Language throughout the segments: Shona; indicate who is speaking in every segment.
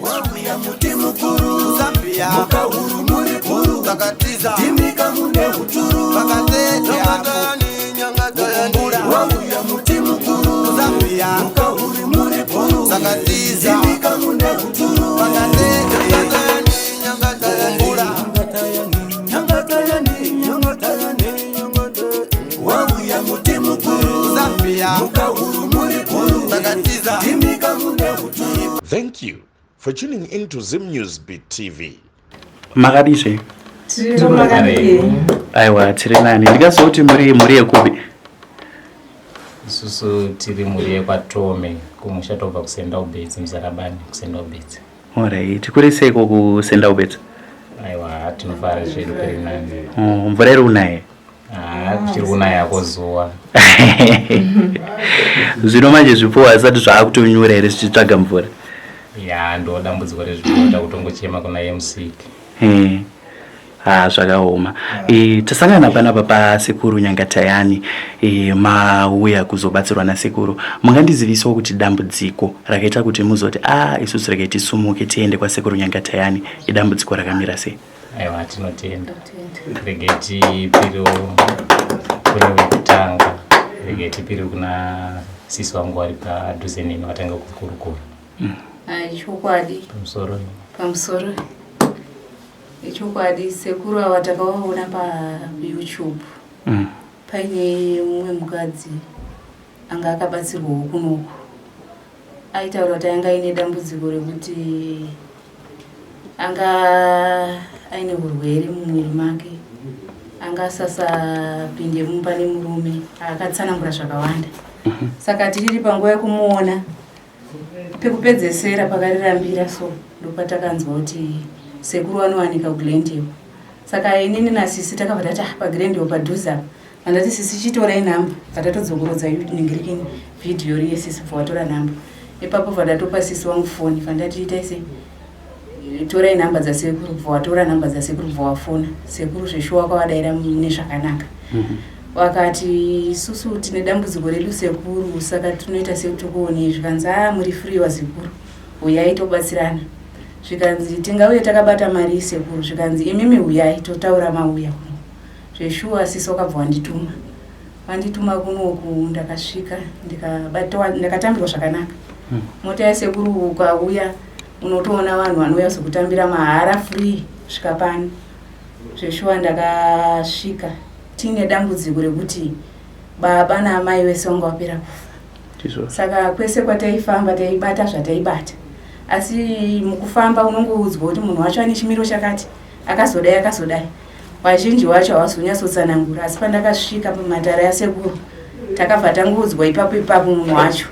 Speaker 1: Wauya muti mukuru Zambia mukahuru muri bhuru takatiza timika mune uturu vakateteakumbura wauya muti mukuru Zambia mukahuru muri bhuru takatiza timika mune uturu vakateteakumbura wauya muti mukuru Zambia mukahuru muri bhuru takatiza timika mune uturu.
Speaker 2: Thank you for tuning in to Zim News Beat TV.
Speaker 3: Makadii?
Speaker 4: Tiri makadii?
Speaker 3: Aiwa, tiri nani. Ndingazoti muri mhuri yekupi?
Speaker 5: Isusu tiri mhuri yekwaTome, kumusha tobva kuSendaubetsi, Muzarabani, kuSendaubetsi.
Speaker 3: Alright, kuri seiko kuSendaubetsi?
Speaker 5: Aiwa, tinofara zvedu, kuri nani.
Speaker 3: Oh, mvura iri kunaya?
Speaker 5: Ah, kuchiri kunayako zuva.
Speaker 3: Zvino manje zvipfuwo hazvisati zvaakutonyura here zvichitsvaga mvura?
Speaker 5: Ya, ndo dambudziko rezvipfuwo, takutongochema kuna yemusiki.
Speaker 3: Ha, zvakaoma. Tasangana panapa pasekuru Nyangatayani. Mauya kuzobatsirwa nasekuru. Mungandizivisawo kuti dambudziko rakaita kuti muzoti a isusu regai tisumuke tiende kwasekuru Nyangatayani idambudziko rakamira sei?
Speaker 5: Aiwa, tinotenda. Regai tipiriwo kune wekutanga, regai tipiri kuna sisi wangu vari padhuze neni vatanga kukurukura.
Speaker 4: Ai, chokwadi.
Speaker 5: Pamusoro.
Speaker 4: Pamusoro. Ichokwadi, sekuru ava takavaona paYouTube. Paine mumwe mukadzi anga akabatsirwawo kunoku, aitaura kuti anga aine dambudziko rekuti anga aine urwere mumwiri make, anga asasapinde mumba nemurume. Akatsanangura zvakawanda. Saka tiriri panguva yekumuona pekupedzesera pakarirambira, so ndopatakanzwa kuti sekuru vanowanika kuGlendale. Saka inini nasisi takabva tati, "Ah, paGlendale padhuze apa." Andati, "Sisi, chitorai nhamba." Vatatodzokororodza ningirikini vhidhiyo riye, sisi bva watora nhamba ipapo. Vandatopa sisi wangu foni, vandati, "Itai sei, torai nhamba dzasekuru." Bva watora nhamba dzasekuru, bva wafona sekuru. Zveshuwa kwavadaira nezvakanaka. Vakati, "Isusu tine dambudziko redu sekuru, saka tinoita sekuti Zvikanzi, "A, muri free wazikuru, uyai tobatsirana." Zvikanzi, "Tingauye takabata mari sekuru?" Zvikanzi, "Imimi uyai totaura mauya kuno." Zveshuwa sisi wakabva wandituma, wandituma kunoku. Ndakasvika, ndakatambirwa zvakanaka. Mota yasekuru ukauya unotoona vanhu vanouya kuzokutambira mahara, free, kusvika pano. Zveshuwa ndakasvika tiine dambudziko rekuti baba naamai vese vanga vapera kufa. Saka kwese kwataifamba taibata zvataibata, asi mukufamba unongoudzwa kuti munhu wacho ane chimiro chakati, akazodai, akazodai. Vazhinji vacho havazonyatsotsanangura. Asi pandakasvika pamatara yasekuru, takabva tangoudzwa ipapo ipapo munhu wacho,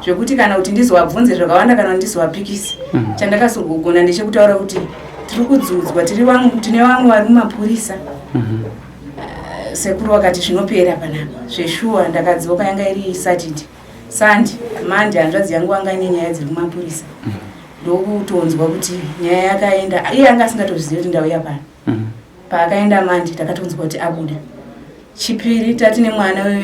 Speaker 4: zvekuti kana kuti ndizovabvunze zvakawanda kana kuti ndizovapikisi. Chandakazogona ndechekutaura kuti tiri kudzudzwa, tine vamwe vari mumapurisa. Sekuru vakati zvinopera panapa. Zveshuwa ndakadzoka, yanga iri Saturday, Sunday, Monday hanzvadzi yangu anga ine nyaya dziri kumapurisa. Ndokutonzwa kuti nyaya yakaenda. Iye anga asingatozvizivi kuti ndauya pano. Paakaenda Monday, takatonzwa kuti abuda. Chipiri tatine mwana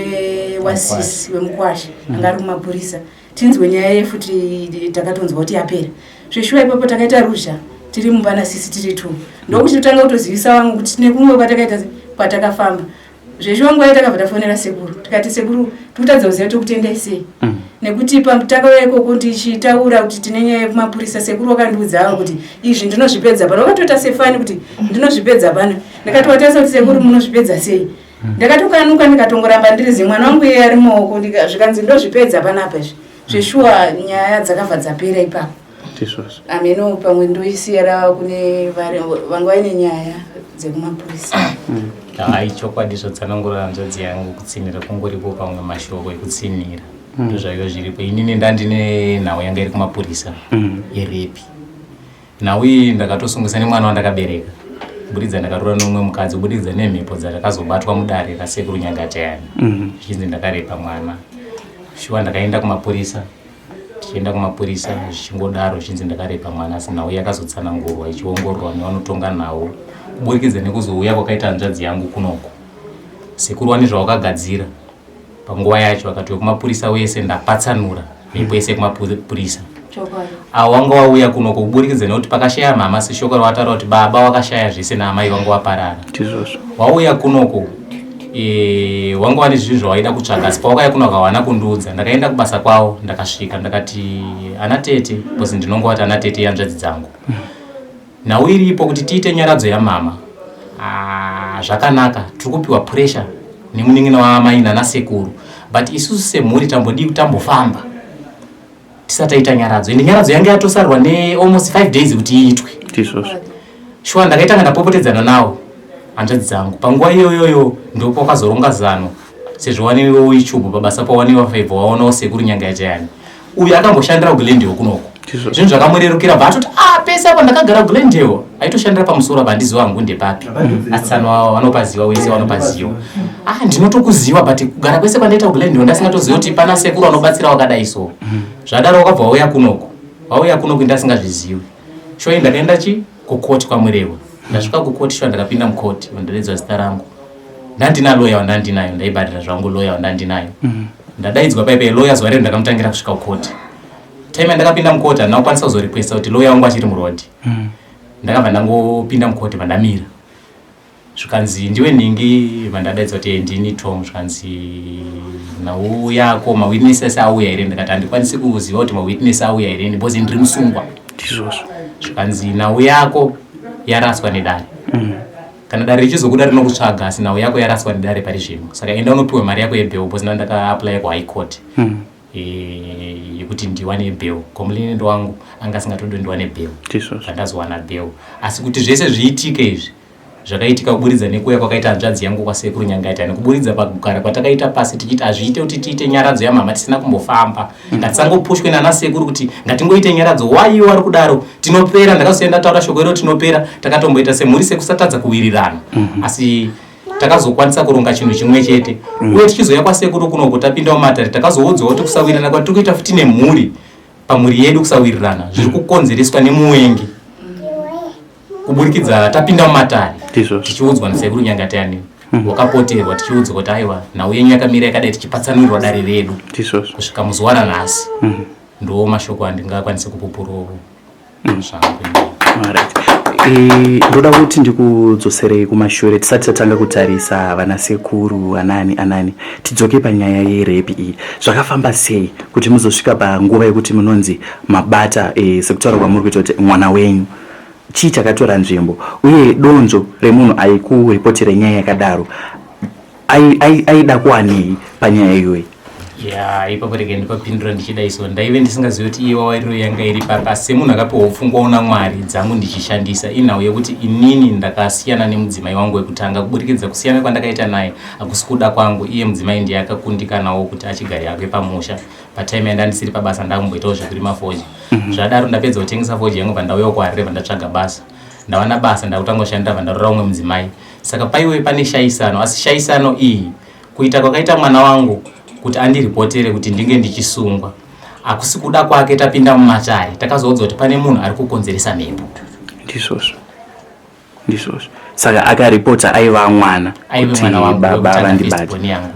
Speaker 4: wasisi wemukwasha anga ari kumapurisa, tinzwe nyaya yefuti. Takatonzwa kuti yapera. Zveshuwa ipapo takaita ruzha tiri mumba nasisi tiri two. Ndokuchitotanga kutozivisa vamwe kuti tine kumwe kwatakaita, kwatakafamba. Zveshuwa nguva yatakabva tafonera sekuru, tikati, "Sekuru, tikutadza kuziva tokutendai sei, nekuti takauya ikoko tichitaura kuti tine nyaya yekumapurisa, sekuru wakandiudza avo kuti izvi ndinozvipedza pano." Wakatoita sefani kuti ndinozvipedza pano. Ndikati, "Watarisa kuti sekuru munozvipedza sei?" Ndakatokanuka, ndikatongoramba ndiri zi mwana wangu iye ari mumaoko. Zvikanzi, "Ndozvipedza panapa izvi." Zveshuwa nyaya dzakabva dzapera ipapo.
Speaker 3: Ndizvozvo.
Speaker 4: Ameno, pamwe ndoisiyira kune vanga vaine nyaya dzekumapurisa.
Speaker 5: Hai, chokwadi zvotsanangura hanzvadzi yangu, kutsinhira kungoripo, pamwe mashoko ekutsinhira ndozvaiva zviripo. Inini ndandine nhau yanga iri kumapurisa yerape. Nhau iyi ndakatosungisa nemwana wandakabereka kubudikidza ndakatora nomumwe mukadzi, kubudikidza nemhepo dzatakazobatwa mudare rasekuru Nyangatayani, zvichinzi ndakarepa mwana. Shuwa ndakaenda kumapurisa, tichienda kumapurisa zvichingodaro, zvichinzi ndakarepa mwana, asi nhau yakazotsanangurwa ichiongororwa nevanotonga nhau. Kuburikidza nekuzouya kwakaita hanzvadzi yangu kunoko, sekuru wane zvawakagadzira panguva yacho, akati, "Wekumapurisa wese ndapatsanura mhepo yese yekumapurisa."
Speaker 4: Chokwadi.
Speaker 5: Avo wanga wauya kuno kuburikidza nekuti pakashaya mama, seshoko rawataura kuti baba wakashaya zvese naamai vanga waparara.
Speaker 3: Ndizvozvo.
Speaker 5: Wauya kunoko wanga wane zvinhu zvawaida kutsvaga, asi pawakauya kuno akawana kundiudza. Ndakaenda kubasa kwavo, ndakasvika ndakati ana tete, because ndinongowati ana tete ihanzvadzi dzangu, nhau iripo kuti tiite nyaradzo yamama. Ah, zvakanaka, tiri kupiwa pressure nemunin'ina waamai nanasekuru, but isusu semhuri tambodii kuti tambofamba tisati taita nyaradzo? Ende nyaradzo yange yatosarwa nealmost 5 days kuti iitwe.
Speaker 3: Ndizvozvo.
Speaker 5: Shuwa ndakaitanga ndapopotedzana nawo hanzvadzi dzangu. Panguva iyoyoyo ndipo wakazoronga zano, sezvo waniwo YouTube pabasa pawaniwa favor, waonawo sekuru Nyangatayani uyu akamboshandira kuGlendale kunoko.
Speaker 3: Ndizvo.
Speaker 5: Zvinhu zvakamurerukira, bva atoti ah, pese apo ndakagara kuGlendale, aitoshandira pamusoro apa, handiziva hangu ndepapi, asi vanopaziva wese vanopaziva. Ah, ndinotokuziva, but kugara kwese kwandaita kuGlendale ndasingatoziva kuti pana sekuru vanobatsira wakadai. So zvadaro wakabva wauya kunoko, wauya kunoko ndasingazvizivi. Shoi ndakaenda chi kukoti kwaMurewa. Ndasvika kukoti, shuwa ndakapinda mukoti, ndadaidzwa zita rangu. Ndandina loya wandandinayo, ndaibhadhara zvangu loya wandandinayo. Ndadaidzwa paipai loya zuva rero ndakamutangira kusvika kukoti. Time yandakapinda mukoti handina kukwanisa kuzorequesta kuti loya wangu achiri murodhi. Ndakabva ndangopinda mukoti, vandamira, zvikanzi ndiwe nhingi? Vandadaidzwa kuti ndini Tom. Zvikanzi nhau yako, mawitnesses auya here? Ndikati handikwanisi kuziva kuti mawitness auya here because ndiri musungwa.
Speaker 3: Ndizvozvo.
Speaker 5: Zvikanzi nhau yako yaraswa nedare. Kana dare richizokuda rinokutsvaga, asi nhau yako yaraswa nedare pari zvino, saka enda unopiwa mari yako yebail, because ndandakaapply kuHigh Court yekuti ndiwane bail. Complainant wangu anga asingatodi ndiwane bail.
Speaker 3: Ndizvozvo.
Speaker 5: Zvandazowana bail, asi kuti zvese zviitike izvi zvakaitika kuburidza nekuuya kwakaita hanzvadzi yangu kwasekuru Nyangatayani, kuburidza pakugara kwatakaita pasi tichiti hazviite kuti tiite nyaradzo yamama tisina kumbofamba. Ngatisangopushwe nana sekuru kuti ngatingoite nyaradzo, waiwo vari kudaro tinopera. Ndakazosiya ndataura shoko iro, tinopera. Takatomboita semhuri sekusatadza kuwirirana, asi takazokwanisa kuronga chinhu chimwe chete. Uye tichizouya kwasekuru kunoko, tapinda mumatare, takazoudzwa kuti kusawirirana kwatiri kuita futi nemhuri, pamhuri yedu, kusawirirana zviri kukonzereswa nemuwengi kuburikidza tapinda mumatare.
Speaker 3: Ndizvozvo.
Speaker 5: Tichiudzwa nasekuru Nyangatayani, wakapoterwa, tichiudzwa kuti aiwa, nhau yenyu yakamira yakadai, tichipatsanurirwa dare redu
Speaker 3: Ndizvozvo.
Speaker 5: kusvika muzuva ranhasi. Ndo mashoko andingakwanise kupupurawo zvangu.
Speaker 3: Alright. Ndoda kuti ndikudzoserei kumashure tisati tatanga kutarisa vana sekuru anani anani. Tidzoke panyaya yerape iyi. Zvakafamba sei kuti muzosvika panguva yekuti munonzi mabata, sekutaura kwamuri kuita kuti mwana wenyu? Chii chakatora nzvimbo, uye donzvo remunhu aikuripotera nyaya yakadaro aida kuwanei panyaya iyoyi?
Speaker 5: Ya, ipapo rege ndipapindura ndichida so ndaive ndisingazivi kuti iye wawariro yanga iri papi, asi semunhu akapiwa pfungwa una Mwari dzangu ndichishandisa inhau yekuti inini ndakasiyana nemudzimai wangu wekutanga. Kuburikidza kusiyana kwandakaita naye hakusi kuda kwangu, iye mudzimai ndiye akakundikanawo kuti achigare hake pamusha. Patime yandandisiri pabasa ndakumboitawo zvekurima fodya. Zvadaro ndapedza kutengesa fodya yangu, pandauyawo kuHarare, pandatsvaga basa, ndawana basa, ndakutanga kushandira, pandarora umwe mudzimai. Saka paiwe pane shayisano, asi shayisano iyi, kuita kwakaita mwana wangu kuti andiripotere kuti ndinge ndichisungwa hakusi kuda kwake. Tapinda mumatare takazoudzwa kuti pane munhu ari kukonzeresa mhepo.
Speaker 3: Ndizvozvo, ndizvozvo. Saka akaripota aiva mwana?
Speaker 5: Aive
Speaker 3: kuti
Speaker 5: mwana wangu
Speaker 3: baba
Speaker 5: wekutanga,
Speaker 3: vandibata.
Speaker 5: first born yangu.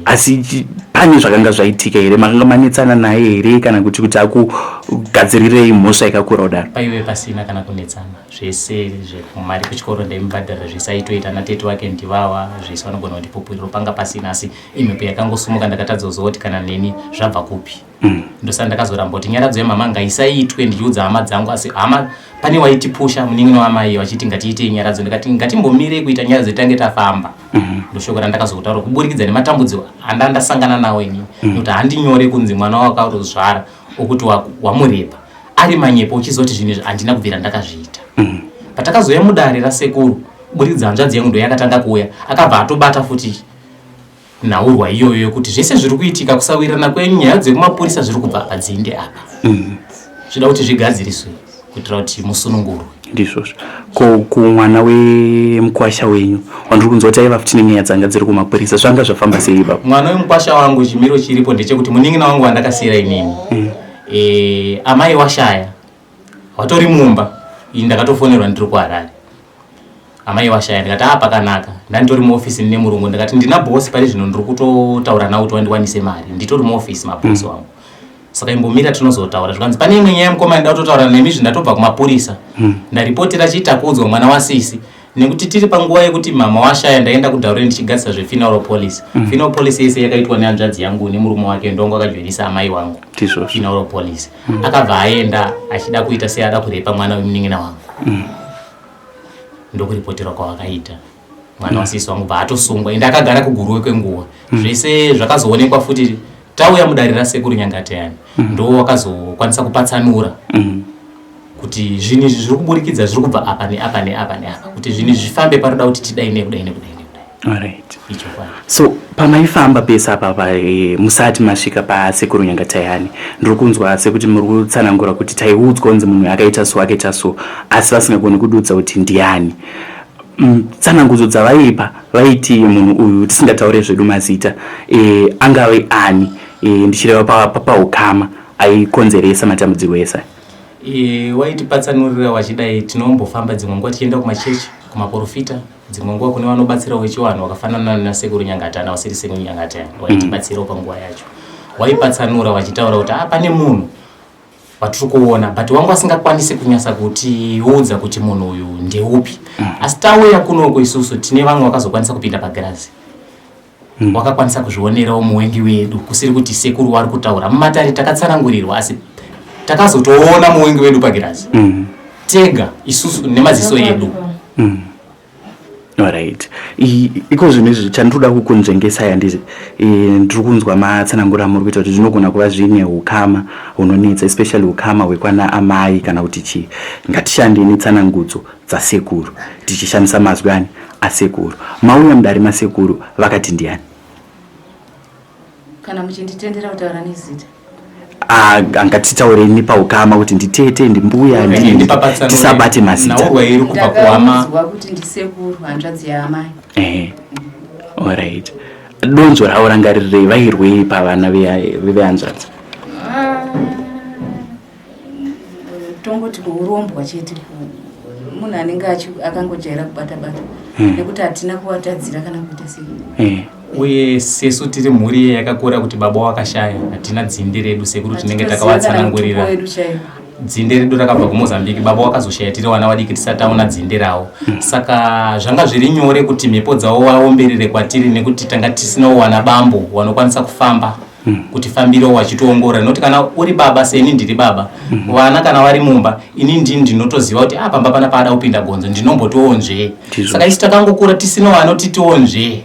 Speaker 3: Asi pane zvakanga zvaitika here? Makanga manetsana naye here, kana kuti akugadzirirei mhosva yakakura kudaro?
Speaker 5: Paive pasina kana kunetsana. Zvese zvemari kuchikoro ndaimubhadhara, zvese aitoita natete wake ndivava, zvese vanogona kundipupuriro. Panga pasina, asi imhepo yakangosumuka, ndakatadza kuziva kuti kana neni zvabva kupi. Ndosaka ndakazoramba kuti nyaradzo yemama ngaisaitwe, ndichiudza hama dzangu, asi hama pane waitipusha, munin'ina wamai, vachiti ngatiitei nyaradzo. Ndikati ngatimbomirei kuita nyaradzo, itange tafamba. Ndoshoko randakazotaura kuburikidza nematambudziko andandasangana nawo ini, nekuti handinyore kunzi mwana wakarozvara okuti wamurepa ari manyepo, uchizoti zvinhu izvi handina kubvira ndakazviita. Patakazouya mudare rasekuru, kuburikidza hanzvadzi yangu ndo yakatanga kuuya, akabva atobata futi nhaurwa iyoyo yekuti zvese zviri kuitika, kusawirirana kwenyu, nyaya dzekumapurisa zviri kubva padzinde apa, zvida kuti zvigadziriswe kuitira kuti musunungurwe.
Speaker 3: Ndizvozvo. Ko kumwana wemukwasha wenyu wandiri kunzwa kuti aiva futi nenyaya dzanga dziri kumapurisa, zvanga zvafamba sei ipapo?
Speaker 5: Mwana wemukwasha wangu, chimiro chiripo ndechekuti munin'ina wangu wandakasiyira inini, amai washaya watori mumba. Ini ndakatofonerwa ndiri kuHarare, amai washaya. Ndikati a, pakanaka. Ndanditori muofisi ndine murungu. Ndikati ndina bhosi pari zvino, ndiri kutotaura nawo kuti wandiwanise mari, nditori muofisi mabhosi wangu. Saka imbomira tinozotaura. Zvikanzi pane imwe nyaya mukoma ndida kutotaura nemi izvi ndatobva kumapurisa. Ndaripotera chitakudzwa mwana wasisi nekuti tiri panguva yekuti mama washaya ndaenda kudhaure ndichigadzisa zvefuneral policy. Funeral policy yese yakaitwa nehanzvadzi yangu nemurume wake ndongo akajoinisa amai wangu.
Speaker 3: Ndizvozvo.
Speaker 5: Funeral policy. Akabva aenda achida kuita seada kurepa mwana wemunin'ina wangu. Ndokuripoterwa kwavakaita. Mwana wasisi wangu bva atosungwa ende akagara kuGuruwe kwenguva. Zvese zvakazoonekwa futi tauya mudare rasekuru Nyangatayani. Ndo wakazokwanisa kupatsanura kuti zvinhu izvi zviri kuburikidza zviri kubva apa neapa neapa neapa kuti zvinhu izvi zvifambe paroda kuti tidai nekudai nekudai nekudai.
Speaker 3: Alright.
Speaker 5: Ichokwadi.
Speaker 3: So pamaifamba pese apa musati masvika pasekuru Nyangatayani, ndiri kunzwa sekuti muri kutsanangura kuti taiudzwa kunzi munhu akaita so akaita so, asi vasingagoni kududza kuti ndiani. Tsanangudzo dzavaipa vaiti munhu uyu tisingataure zvedu mazita angave ani, ndichireva paukama aikonzeresa matambudziko ese.
Speaker 5: Waitipatsanurira wachidai tinombofamba dzimwe nguva tichienda kumachechi, kumaprofita, dzimwe nguva kune vanobatsirawo vechivanhu vakafanana nasekuru Nyangatana vasiri sekuru Nyangatana, waitibatsirawo panguva yacho. Waipatsanura vachitaura kuti pane munhu watiri kuona but wangu asingakwanisi kunyasa kutiudza kuti munhu uyu ndeupi. Asi tauya kunoko isusu tine vamwe vakazokwanisa kupinda pagirazi. Wakakwanisa kuzvionerawo muwengi wedu kusiri kuti sekuru wari kutaura mumatare takatsanangurirwa asi takazotoona muwengi wedu pagirazi. Tega isusu nemaziso edu.
Speaker 3: Alright. Iko zvinhu izvi chandinoda kukunzvengesai handiti, ndiri kunzwa matsanangura amuri kuita kuti zvinogona kuva zviine ukama hunonetsa, especially ukama hwekwana amai kana kuti chii. Ngatishandei netsanangudzo dzasekuru tichishandisa mazwi ani asekuru. Mauya mudare masekuru vakati ndiani?
Speaker 4: Kana muchinditendera kutaura nezita.
Speaker 3: Ngatitaurei nepaukama kuti nditete, ndimbuya, tisabate mazita.
Speaker 5: Naurwa iri kubva kuhama.
Speaker 4: Ndakaudzwa kuti ndisekuru hanzvadzi yaamai.
Speaker 3: Alright. Donzvo ravo ranga riri rei? Vairwei pavana vehanzvadzi?
Speaker 4: Tongoti kuurombwa chete. Munhu anenge akangojaira kubata bata. Nekuti hatina kuvatadzira kana kuita sei.
Speaker 5: Uye sesu tiri mhuri yakakura kuti baba wakashaya, hatina dzinde redu sekuru tinenge takavatsanangurira. Dzinde redu rakabva kuMozambique, baba wakazoshaya tiri vana vadiki tisati taona dzinde ravo. Saka zvanga zviri nyore kuti mhepo dzavo vaomberere kwatiri nekuti tanga tisinawo wana bambo vanokwanisa kufamba kuti fambiro wachitiongorora. Nekuti kana uri baba seni ndiri baba, vana kana vari mumba ini ndini ndinotoziva kuti pamba pana paada kupinda gonzo ndinombotionzve. Saka isu takangokura tisina vanotitiwonzve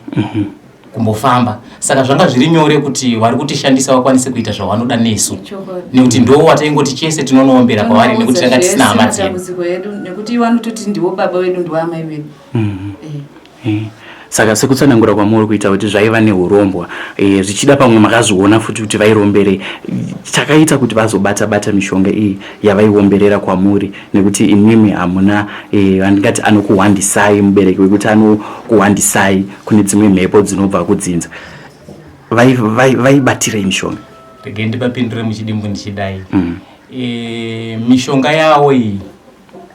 Speaker 5: kumbofamba. Saka zvanga zviri nyore kuti vari kutishandisa vakwanise kuita zvavanoda nesu. Nekuti ndo wataingoti chese tinonoombera kwavari nekuti tanga tisina hama dzedu.
Speaker 4: Matambudziko edu nekuti vanototi ndiwo baba vedu ndiwo amai vedu.
Speaker 3: Saka sekutsanangura kwamuri kuita kuti zvaiva neurombwa, zvichida pamwe makazviona futi kuti vairombere, chakaita kuti vazobata bata mishonga iyi yavaiomberera kwamuri nekuti imimi hamuna vandingati anokuhwandisai, mubereki wekuti anokuhwandisai kune dzimwe mhepo dzinobva kudzinza. Vaibatirei mishonga?
Speaker 5: Regai ndipapindure muchidimbu ndichidai. Mishonga yawo iyi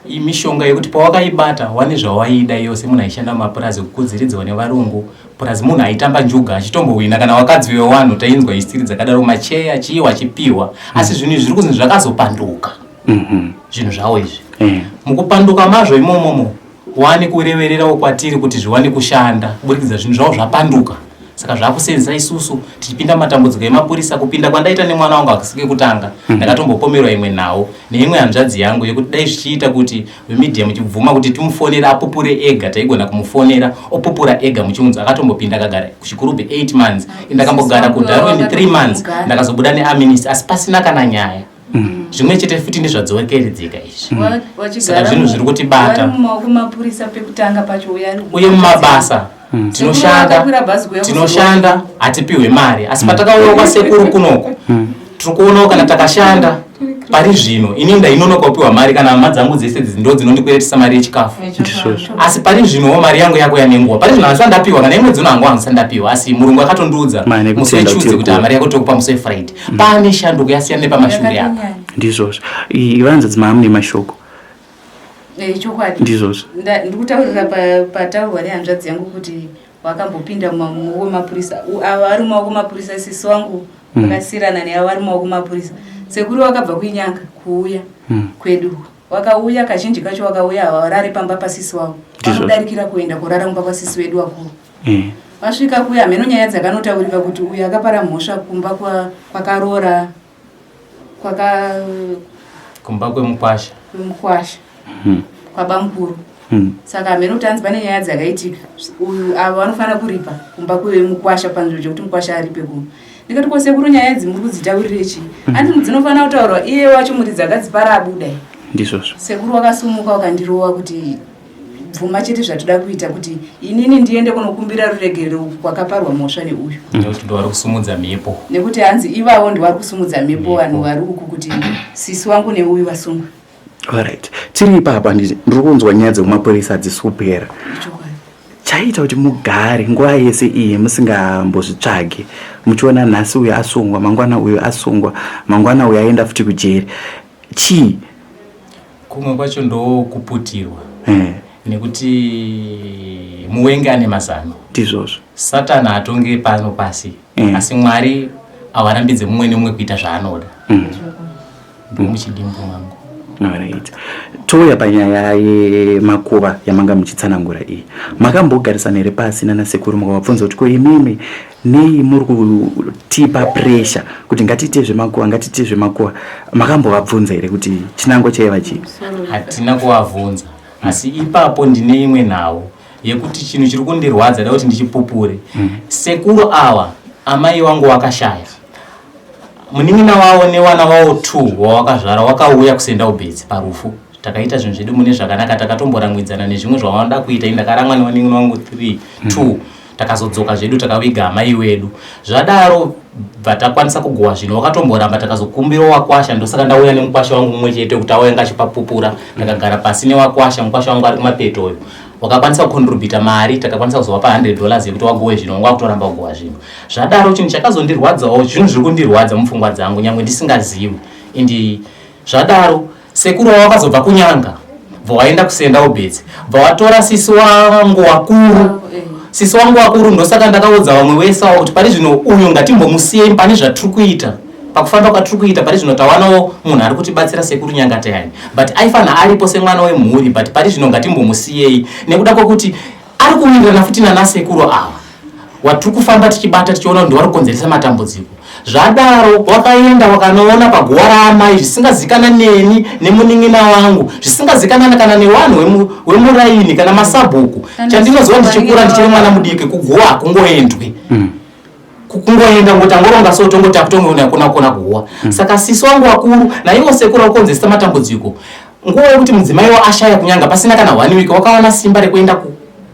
Speaker 5: imishonga yekuti pawakaibata wane zvawaida yose. Munhu aishanda mumapurazi kukudziridzwa nevarungu, purazi munhu aitamba njuga achitombowina kana wakadzi wewanhu tainzwa isiri dzakadaro, macheya chii wachipiwa. Asi zvinhu izvi zviri kuzi zvakazopanduka. Zvinhu zvavo izvi. Mukupanduka mazvo imomomo wane kurevererawo kwatiri kuti zviwane kushanda kuburikidza zvinhu zvavo zvapanduka. Saka zvakusenzesa isusu tichipinda matambudziko emapurisa. Kupinda kwandaita nemwana wangu hakusike kutanga. Ndakatombopomerwa imwe nhau neimwe hanzvadzi yangu yekuti dai zvichiita kuti vemedia muchibvuma kuti timufonere apupure ega, taigona kumufonera opupura ega muchiunza. Akatombopinda akagara kuChikurubhi 8 months, ndakambogara kuDarwin 3 months, ndakazobuda neaministy asi pasina kana nyaya. Zvimwe chete futi ndezvadzokeredzeka izvi. Saka zvinhu zviri kutibata.
Speaker 4: Mumaoko mapurisa pekutanga pacho
Speaker 5: uye mumabasa tinoshanda hatipihwe mari, asi patakauya kwasekuru kunoko tiri kuonawo kana takashanda pari zvino ini ndainonoka kupiwa mari kana hama dzangu dzese idzi ndo dzinondikweretesa mari yechikafu. Asi pari zvinowo mari yangu yako yanenguva pari zvino handisati ndapiwa kana imwe dzino hangu handisati ndapiwa, asi murungu akatondiudza musi weTuesday kuti mari yako tokupa musi weFriday. Pane shanduko yasiyana nepamashure apa.
Speaker 3: Ndizvozvo. Ivanza dzimama mune mashoko.
Speaker 4: Chokwadi.
Speaker 3: Ndizvozvo.
Speaker 4: Ndikutaurira pataurwa nehanzvadzi yangu kuti wakambopinda mumaoko mapurisa. Ava vari mumaoko mapurisa, sisi wangu Vakasiyirana neavo vari mumaoko mapurisa. Sekuru wakabva kuinyanga kuuya kwedu. Wakauya kazhinji kacho wakauya havarare pamba pasisi wavo. Vanodarikira kuenda kurara kumba kwasisi wedu wakuru. Vasvika kuya hameno nyaya dzakanotaurika kuti uyu akapara mhosva kumba kwakaroora kwaka
Speaker 5: kumba kwemukwasha.
Speaker 4: Kwemukwasha. Kwabamukuru. Saka hameno kuti hanzi pane nyaya dzakaitika. Uyu ava vanofanira kuripa kumba kwemukwasha panzvimbo chekuti mukwasha aripe kumba. Ndikati ko sekuru nyaya idzi muri kudzitaurire chii? Hanzi dzinofanira kutaurwa iye wacho muridzi akadzipara abuda.
Speaker 3: Ndizvozvo.
Speaker 4: Sekuru wakasumuka wakandirowa kuti bvuma chete zvatoda kuita kuti inini ndiende kunokumbira ruregerero kwakaparwa mhosva neuyu.
Speaker 5: Nekuti ndo vari kusumudza mhepo.
Speaker 4: Nekuti hanzi ivavo ndo vari kusumudza mhepo vanhu vari uku kuti sisi wangu neuyu vasungwe.
Speaker 3: Alright. Tiri ipapa ndiri kunzwa nyaya dzekumapurisa hadzisi kupera. Chaiita kuti mugare nguva yese iyi musingambozvitsvagi muchiona nhasi uyu asungwa, mangwana uyu asungwa, mangwana uyu aenda futi kujeri. Chii?
Speaker 5: Kumwe kwacho ndokuputirwa. Nekuti muwengi ane mazano.
Speaker 3: Ndizvozvo.
Speaker 5: Satani hatonge pano pasi. Asi Mwari awarambidze mumwe nemumwe kuita zvaanoda. Ndomuchidimbu mangu.
Speaker 3: Alright. Touya panyaya yemakuva yamanga muchitsanangura iyi. Makambogarisana here pasi nana sekuru mukavabvunza kuti ko imimi nei muri kutipa pressure kuti ngatiite zvemakuva ngatiite zvemakuva? Makambovabvunza here kuti chinangwa chaiva chii?
Speaker 5: Hatina kuvabvunza. Asi ipapo ndine imwe nhau yekuti chinhu chiri kundirwadza da kuti ndichipupure. Sekuru ava amai vangu vakashaya. Munin'ina wavo newana wavo 2 wawakazvara wakauya kusenda ubedzi parufu. Takaita zvinhu zvedu mune zvakanaka, takatomboramwidzana nezvimwe zvawanoda kuita. Ini ndakaramwa nevanin'ina wangu 3 2 takazodzoka zvedu takaviga amai wedu. Zvadaro bva takwanisa kugowa zvino wakatomboramba, takazokumbira wakwasha. Ndosaka ndauya nemukwasha wangu mumwe chete kuti auya ngachipapupura. Ndakagara pasi newakwasha, mukwasha wangu ari kumapetoyo wakakwanisa kucontributa mari, takakwanisa kuzovapa $100 yekuti wagowe zvino, wanga wakutoramba kugowa zvino. Zvadaro chinhu chakazondirwadzawo, zvinhu zviri kundirwadza mupfungwa dzangu nyangwe ndisingazivi. Indi zvadaro sekuru wavo wakazobva kunyanga bva waenda kusenda ubedzi bva watora sisi wangu wakuru. Sisi wangu wakuru, ndosaka ndakaudza vamwe wese avo kuti pari zvino uyu ngatimbomusiyei pane zvatiri kuita. Pakufamba kwatiri kuita pari zvino tawanawo munhu ari kutibatsira sekuru Nyangatayani, but aifanira aripo semwana wemhuri, but pari zvino ngatimbomusiyei nekuda kwekuti ari kuwirirana futi nana sekuru ava watiri kufamba tichibata tichiona kuti ndiwari kukonzeresa matambudziko. Zvadaro wakaenda wakanoona paguwa raamai zvisingazikana neni nemunin'ina wangu, zvisingazikana kana nevanhu wemuraini kana masabhuku. Chandinoziva ndichikura ndichiri mwana mudiki, kuguwa hakungoendwi. Kungoenda ngoti angoronga so tongoti akutongoona kuna kona guwa. Saka sisi wangu wakuru naiwo sekuru akukonzeresa matambudziko. Nguva yekuti mudzimai wa ashaya kunyanga pasina kana 1 week wakawana simba rekuenda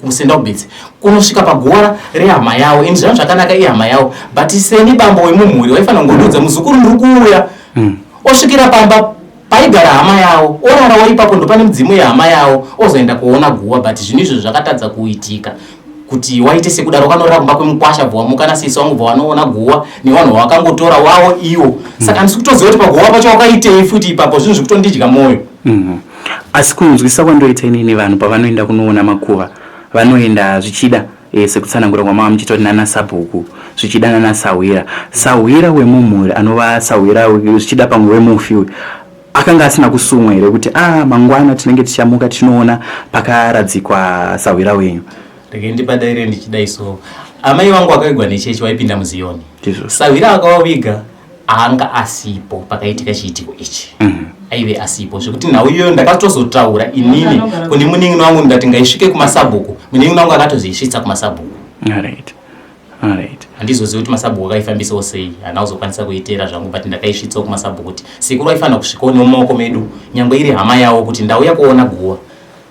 Speaker 5: kusenda kubedzi kunosvika paguwa rehama yavo. Ini zvangu zvakanaka ihama yavo, but seni bambo wemumhuri waifanira kungondiudza muzukuru ndiri kuuya. Osvikira pamba paigara hama yavo, orarawo ipapo ndopane mudzimu yehama yavo, ozoenda kuona guwa. But zvinhu izvozvo zvakatadza kuitika kuti waite sekudaro. Wakanorara kumba kwemukwasha bva wamuka nasisi wangu bva wanoona guwa nevanhu vawakangotora wavo iwo. Saka handisi kutoziva kuti paguwa pacho wakaitei futi ipapo, zvinhu zvikutondidya mwoyo.
Speaker 3: Asi kunzwisa kwandoita inini, vanhu pavanoenda kunoona makuva vanoenda zvichida sekutsanangura kwamava muchiita kuti nana sabhuku zvichida nana sahwira. Sahwira wemumhuri anova sahwira zvichida pamwe wemufi uyu akanga asina kusumwa here kuti mangwana tinenge tichamuka tichinoona pakaradzikwa sahwira wenyu?
Speaker 5: Regai ndipadaire ndichidai so. Amai vangu vakavigwa nechechi waipinda muZioni. Sahwira akavaviga anga asipo pakaitika chiitiko ichi. Aive asipo zvekuti nhau iyoyo ndakatozotaura inini kune munin'ina wangu ndati ngaisvike kumasabhuku. Munin'ina wangu akatozoisvitsa kumasabhuku.
Speaker 3: Alright. Alright.
Speaker 5: Handizozivi kuti masabhuku akaifambisawo sei, handina kuzokwanisa kuiteera zvangu, but ndakaisvitsawo kumasabhuku kuti sekuru aifanira kusvikawo nemumaoko medu nyangwe iri hama yavo kuti ndauya kuona guwa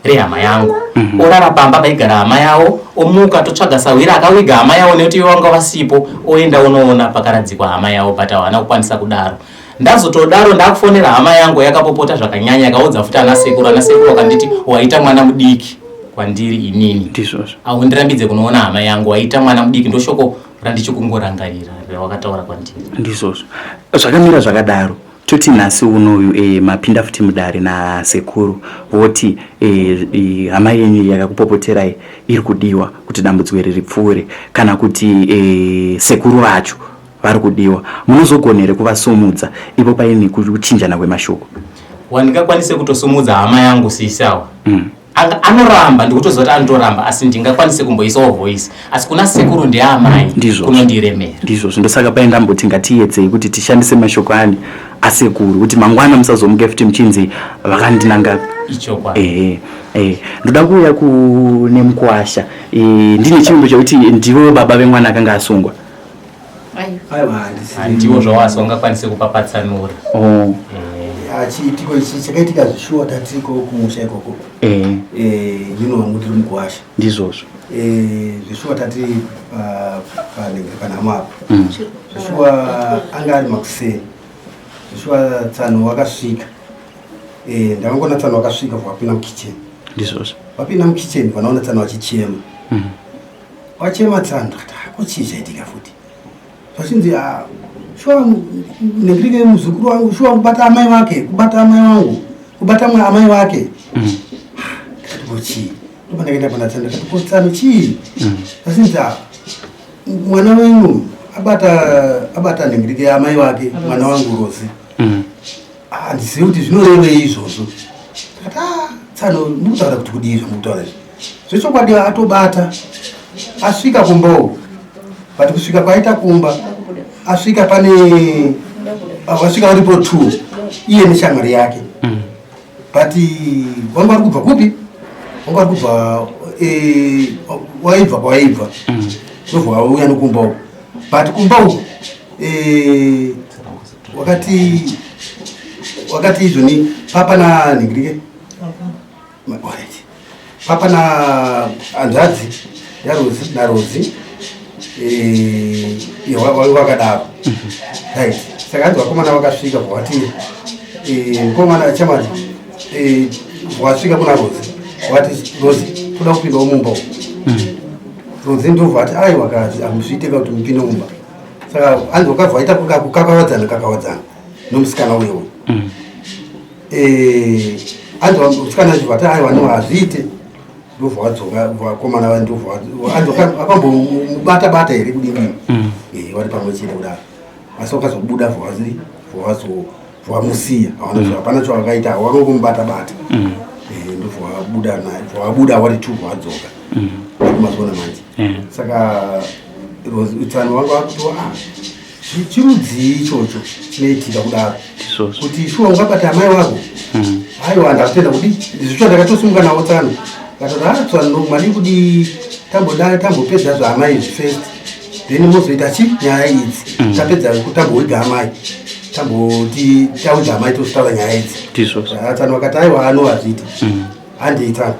Speaker 5: rehama yangu. Orara pamba paigara hama yavo, omuka totsvaga sahwira akawiga hama yavo nekuti ivo vanga vasipo, oenda onoona pakaradzikwa hama yavo, but havana kukwanisa kudaro. Ndazotodaro ndakufonera hama yangu yakapopota zvakanyanya, yakaudza futi ana sekuru. Ana sekuru vakanditi waita mwana mudiki kwandiri inini.
Speaker 3: Ndizvozvo.
Speaker 5: Aundirambidze kunoona hama yangu, waita mwana mudiki. Ndoshoko randichikungorangarira rawakataura kwandiri.
Speaker 3: Ndizvozvo. Zvakamira zvakadaro. Toti nhasi unoyu mapinda futi mudare nasekuru voti hama yenyu yakakupopoterai iri kudiwa kuti dambudziko iri ripfuure, kana kuti sekuru vacho vari kudiwa. Munozogona here kuvasumudza ipo paine kuchinjana kwemashoko?
Speaker 5: Wandingakwanise kutosumudza hama yangu sisawa. Anoramba, ndikutoziva kuti anotoramba, asi ndingakwanise kumboisawo voice, asi kuna sekuru ndeamai.
Speaker 3: Ndizvo.
Speaker 5: Kunondiremera.
Speaker 3: Ndizvozvo, ndosaka pai ndamboti ngatiyedzei kuti tishandise mashoko ani asekuru, kuti mangwana musazomuke futi muchinzi vakandinanga.
Speaker 5: Ichokwadi.
Speaker 3: Ehe, ehe. Ndoda kuuya kune mukwasha. Ndine chivimbo chekuti ndivo baba vemwana akanga asungwa.
Speaker 1: Aiwa, handisi.
Speaker 5: Handiwo zvawo, asi wangakwanise kupapatsanura.
Speaker 3: Oh.
Speaker 1: Chiitiko ichi chakaitika zvishuwa tatiriko kumusha ikoko. Ino wangu tiri mukuwasha.
Speaker 3: Ndizvozvo.
Speaker 1: Zvishuwa tatiri panenge panhamo apo. Zvishuwa anga ari makuseni. Zvishuwa tsano wakasvika. Ndakangona tsano wakasvika, wapinda mukicheni.
Speaker 3: Ndizvozvo.
Speaker 1: Wapinda mukicheni, vanaona tsano vachichema. Wachema tsano, ndikati, "Ah, ko chii chaitika futi?" Zvachinzi, "Ah, shuwa nengirike muzukuru wangu shuwa kubata amai vake, kubata amai vangu, kubata amai vake." Ndikati, "Ko chii?" Ndopa ndakaenda pana tsano, ndikati, "Ko tsano, chii?" Zvachinzi, "Ah, mwana wenyu abata nengirike amai vake, mwana wangu Rosi." Handizivi kuti zvinorevei izvozvo. Ndikati, "Ah, tsano, ndikutaura kuti kudii zvamukutaura izvi?" Zvechokwadi atobata, asvika kumba uku, but kusvika kwaita kumba, asvika pane vasvika varipo two, iye neshamwari yake. But vanga vari kubva kupi? Vanga vari kubva waibva kwawaibva, ndobva wauya nokumba uku. But kumba uku wakati izvoni papa nanhingirike. Alright. Papa na hanzvadzi yaRozi naRozi, wakadaro, right? Saka hanzi vakomana vakasvika, vati mukomana chamari, wasvika kuna Rozi, wati, "Rozi, toda kupindawo mumba umu." Rozi ndobva ati, "Aiwa kazi, hamuzviiteka kuti mupinde mumba." Saka hanzi wakabva waita kukakavadzana kakavadzana nomusikana uyo uyu. Hanzi musikana achibva ati, "Aiwa, no, hazviite." Ndobva wadzoka vakomana va, ndobva hanzi akambomubata bata here kudini. Vari pamwe chete kudaro, asi wakazobuda, bvawamusiya. Hawana, hapana chavakaita, wakangomubata bata. Ndobva wabuda naye, bva wabuda wari two, bva wadzoka mazuona manje. Saka tsano wanga wakuti, "Ah, chirudzii ichocho chinoitika kudaro?"
Speaker 3: Ndizvozvo.
Speaker 1: Kuti shuwa ungabata amai wako? Aiwa, ndakutenda kuti ndizvo ndakatosimuka nawo tsano, katoti, "Ah, tsano, madi kudi tamboda tambopedza zvaamai izvi first, then mozoita chi nyaya idzi. Tapedza tambowiga amai, tamboti tawiga amai, tozotaura nyaya idzi."
Speaker 3: Ndizvozvo.
Speaker 1: Ah, tsano vakati, "Aiwa, ano hazviiti, handei tsano."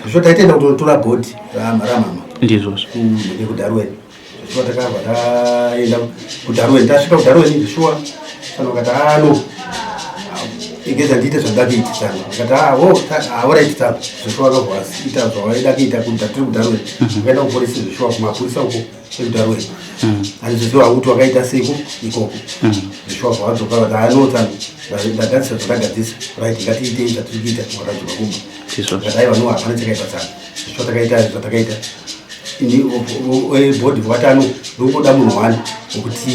Speaker 1: Zvisvo taitenda kutotora body ramama.
Speaker 3: Ndizvozvo.
Speaker 1: Kudarweni zvishuwa takabva taenda kudarweni. Tasvika kudarweni zvishuwa tsano vakati, "Ano, igeza ndiite zvandida kuita." Tsano akati, "Alright tsano." Zvishuwa akabva ita zvavaida kuita tiri kudarweni. Vakaenda kupolisi zvishuwa, kumapurisa uko ekudarweni. Handizoziva kuti wakaita seiko ikoko. Zvishuwa zvavadzoka vati, "Ano tsano, ndagadzisa zvandagadzisa, right, ngatiitei zvatiri kuita." Wakadzoka kumba.
Speaker 3: Ndizvozvo.
Speaker 1: Akati, "Aiwa, no, hapana chakaipa tsano, zvishuwa takaita zvatakaita ini body." Vakati, "Ano, ndongoda munhu wani wekuti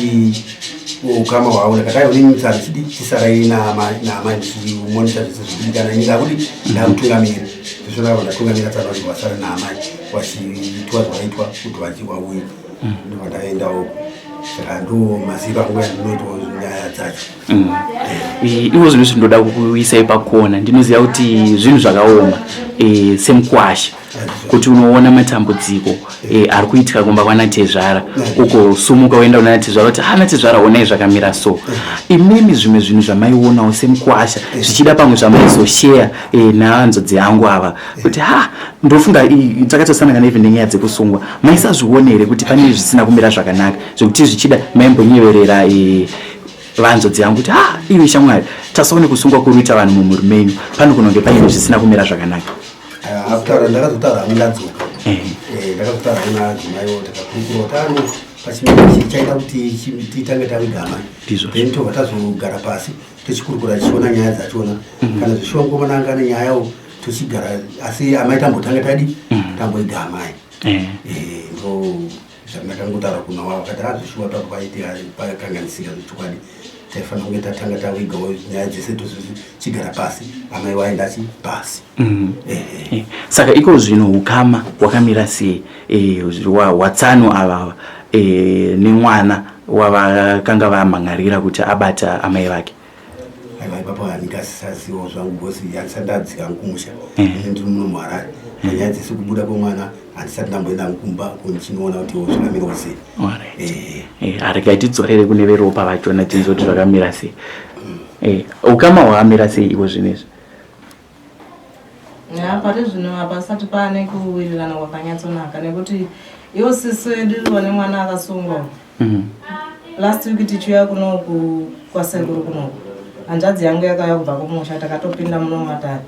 Speaker 1: ukama hwavo." Ndakati, "Aiwa, nini tsano chidi chisarai naamai muchimonita zvese zvikudikana. Ini ndakudi ndakutungamira zvisvo." Ndakabva ndatungamira tsano vacho, vasara naamai vachiitwa zvavaitwa kuti vauye. Ndobva ndaendawo. Saka ndo maziro angu yandinoitwa nyaya dzacho.
Speaker 3: Ivo zvinhu zvinoda kuisai pakona. Ndinoziva kuti zvinhu zvakaoma, semukwasha kuti unoona matambudziko ari kuitika kumba kwanatezvara, ugosumuka woenda kuna natezvara kuti, "Ha, natezvara, onai zvakamira." So imimi zvimwe zvinhu zvamaionawo semukwasha, zvichida pamwe zvamaizosheya nahanzvadzi yangu ava kuti, ha, ndofunga takatosangana even nenyaya dzekusungwa, maisazviona here kuti pane zvisina kumira zvakanaka, zvekuti zvichida maimbonyeverera vanzodzi yangu kuti, "Ha, iwe shamwari, tasaone kusungwa kuri kuita vanhu mumhuri menyu, pano kunonge paine zvisina kumira zvakanaka"?
Speaker 1: Kutaura ndakazotaura hangu ndadzoka. Ndakazotaura hangu nadzimaiwo, takakurukura kuti ano pachimiro ichi chaita kuti titange taviga amai.
Speaker 3: Ndizvozvo.
Speaker 1: Then tobva tazogara pasi tichikurukura, tichiona nyaya dzachona. Kana zvishuwa mukomana anga ane nyayawo, tochigara, asi amai tambotanga tadi tamboiga amai. Ndo Zvandakangotaura kuna wavo akati azvishuwa papo paitika pakanganisika zvechokwadi, taifanira kunge tatanga tawigawo nyaya dzese tochigara pasi, amai waenda chi pasi.
Speaker 3: Saka iko zvino ukama hwakamira sei, watsano avava nemwana wavakanga vamhan'arira kuti abata amai vake?
Speaker 1: Aiwa, ipapo handingasazivawo zvangu because handisati ndadzika kumusha. Ini ndiri muno muHarare. Panyaya dzese kubuda kwemwana handisati ndamboenda kumba kunchinoona kutiwo zvakamirawo sei.
Speaker 3: Alright. Regai tidzorere kune veropa vachona tinzwe kuti zvakamira sei. Ukama hwakamira sei iko zvinezvi?
Speaker 6: Ya, pari zvino hapasati paane kuwirirana kwakanyatsonaka nekuti iwo sisi vedu vane mwana akasungwa. Last week tichiuya kunoku kwasekuru kunoku, hanzvadzi yangu yakauya kubva kumusha, takatopinda muno mumatare.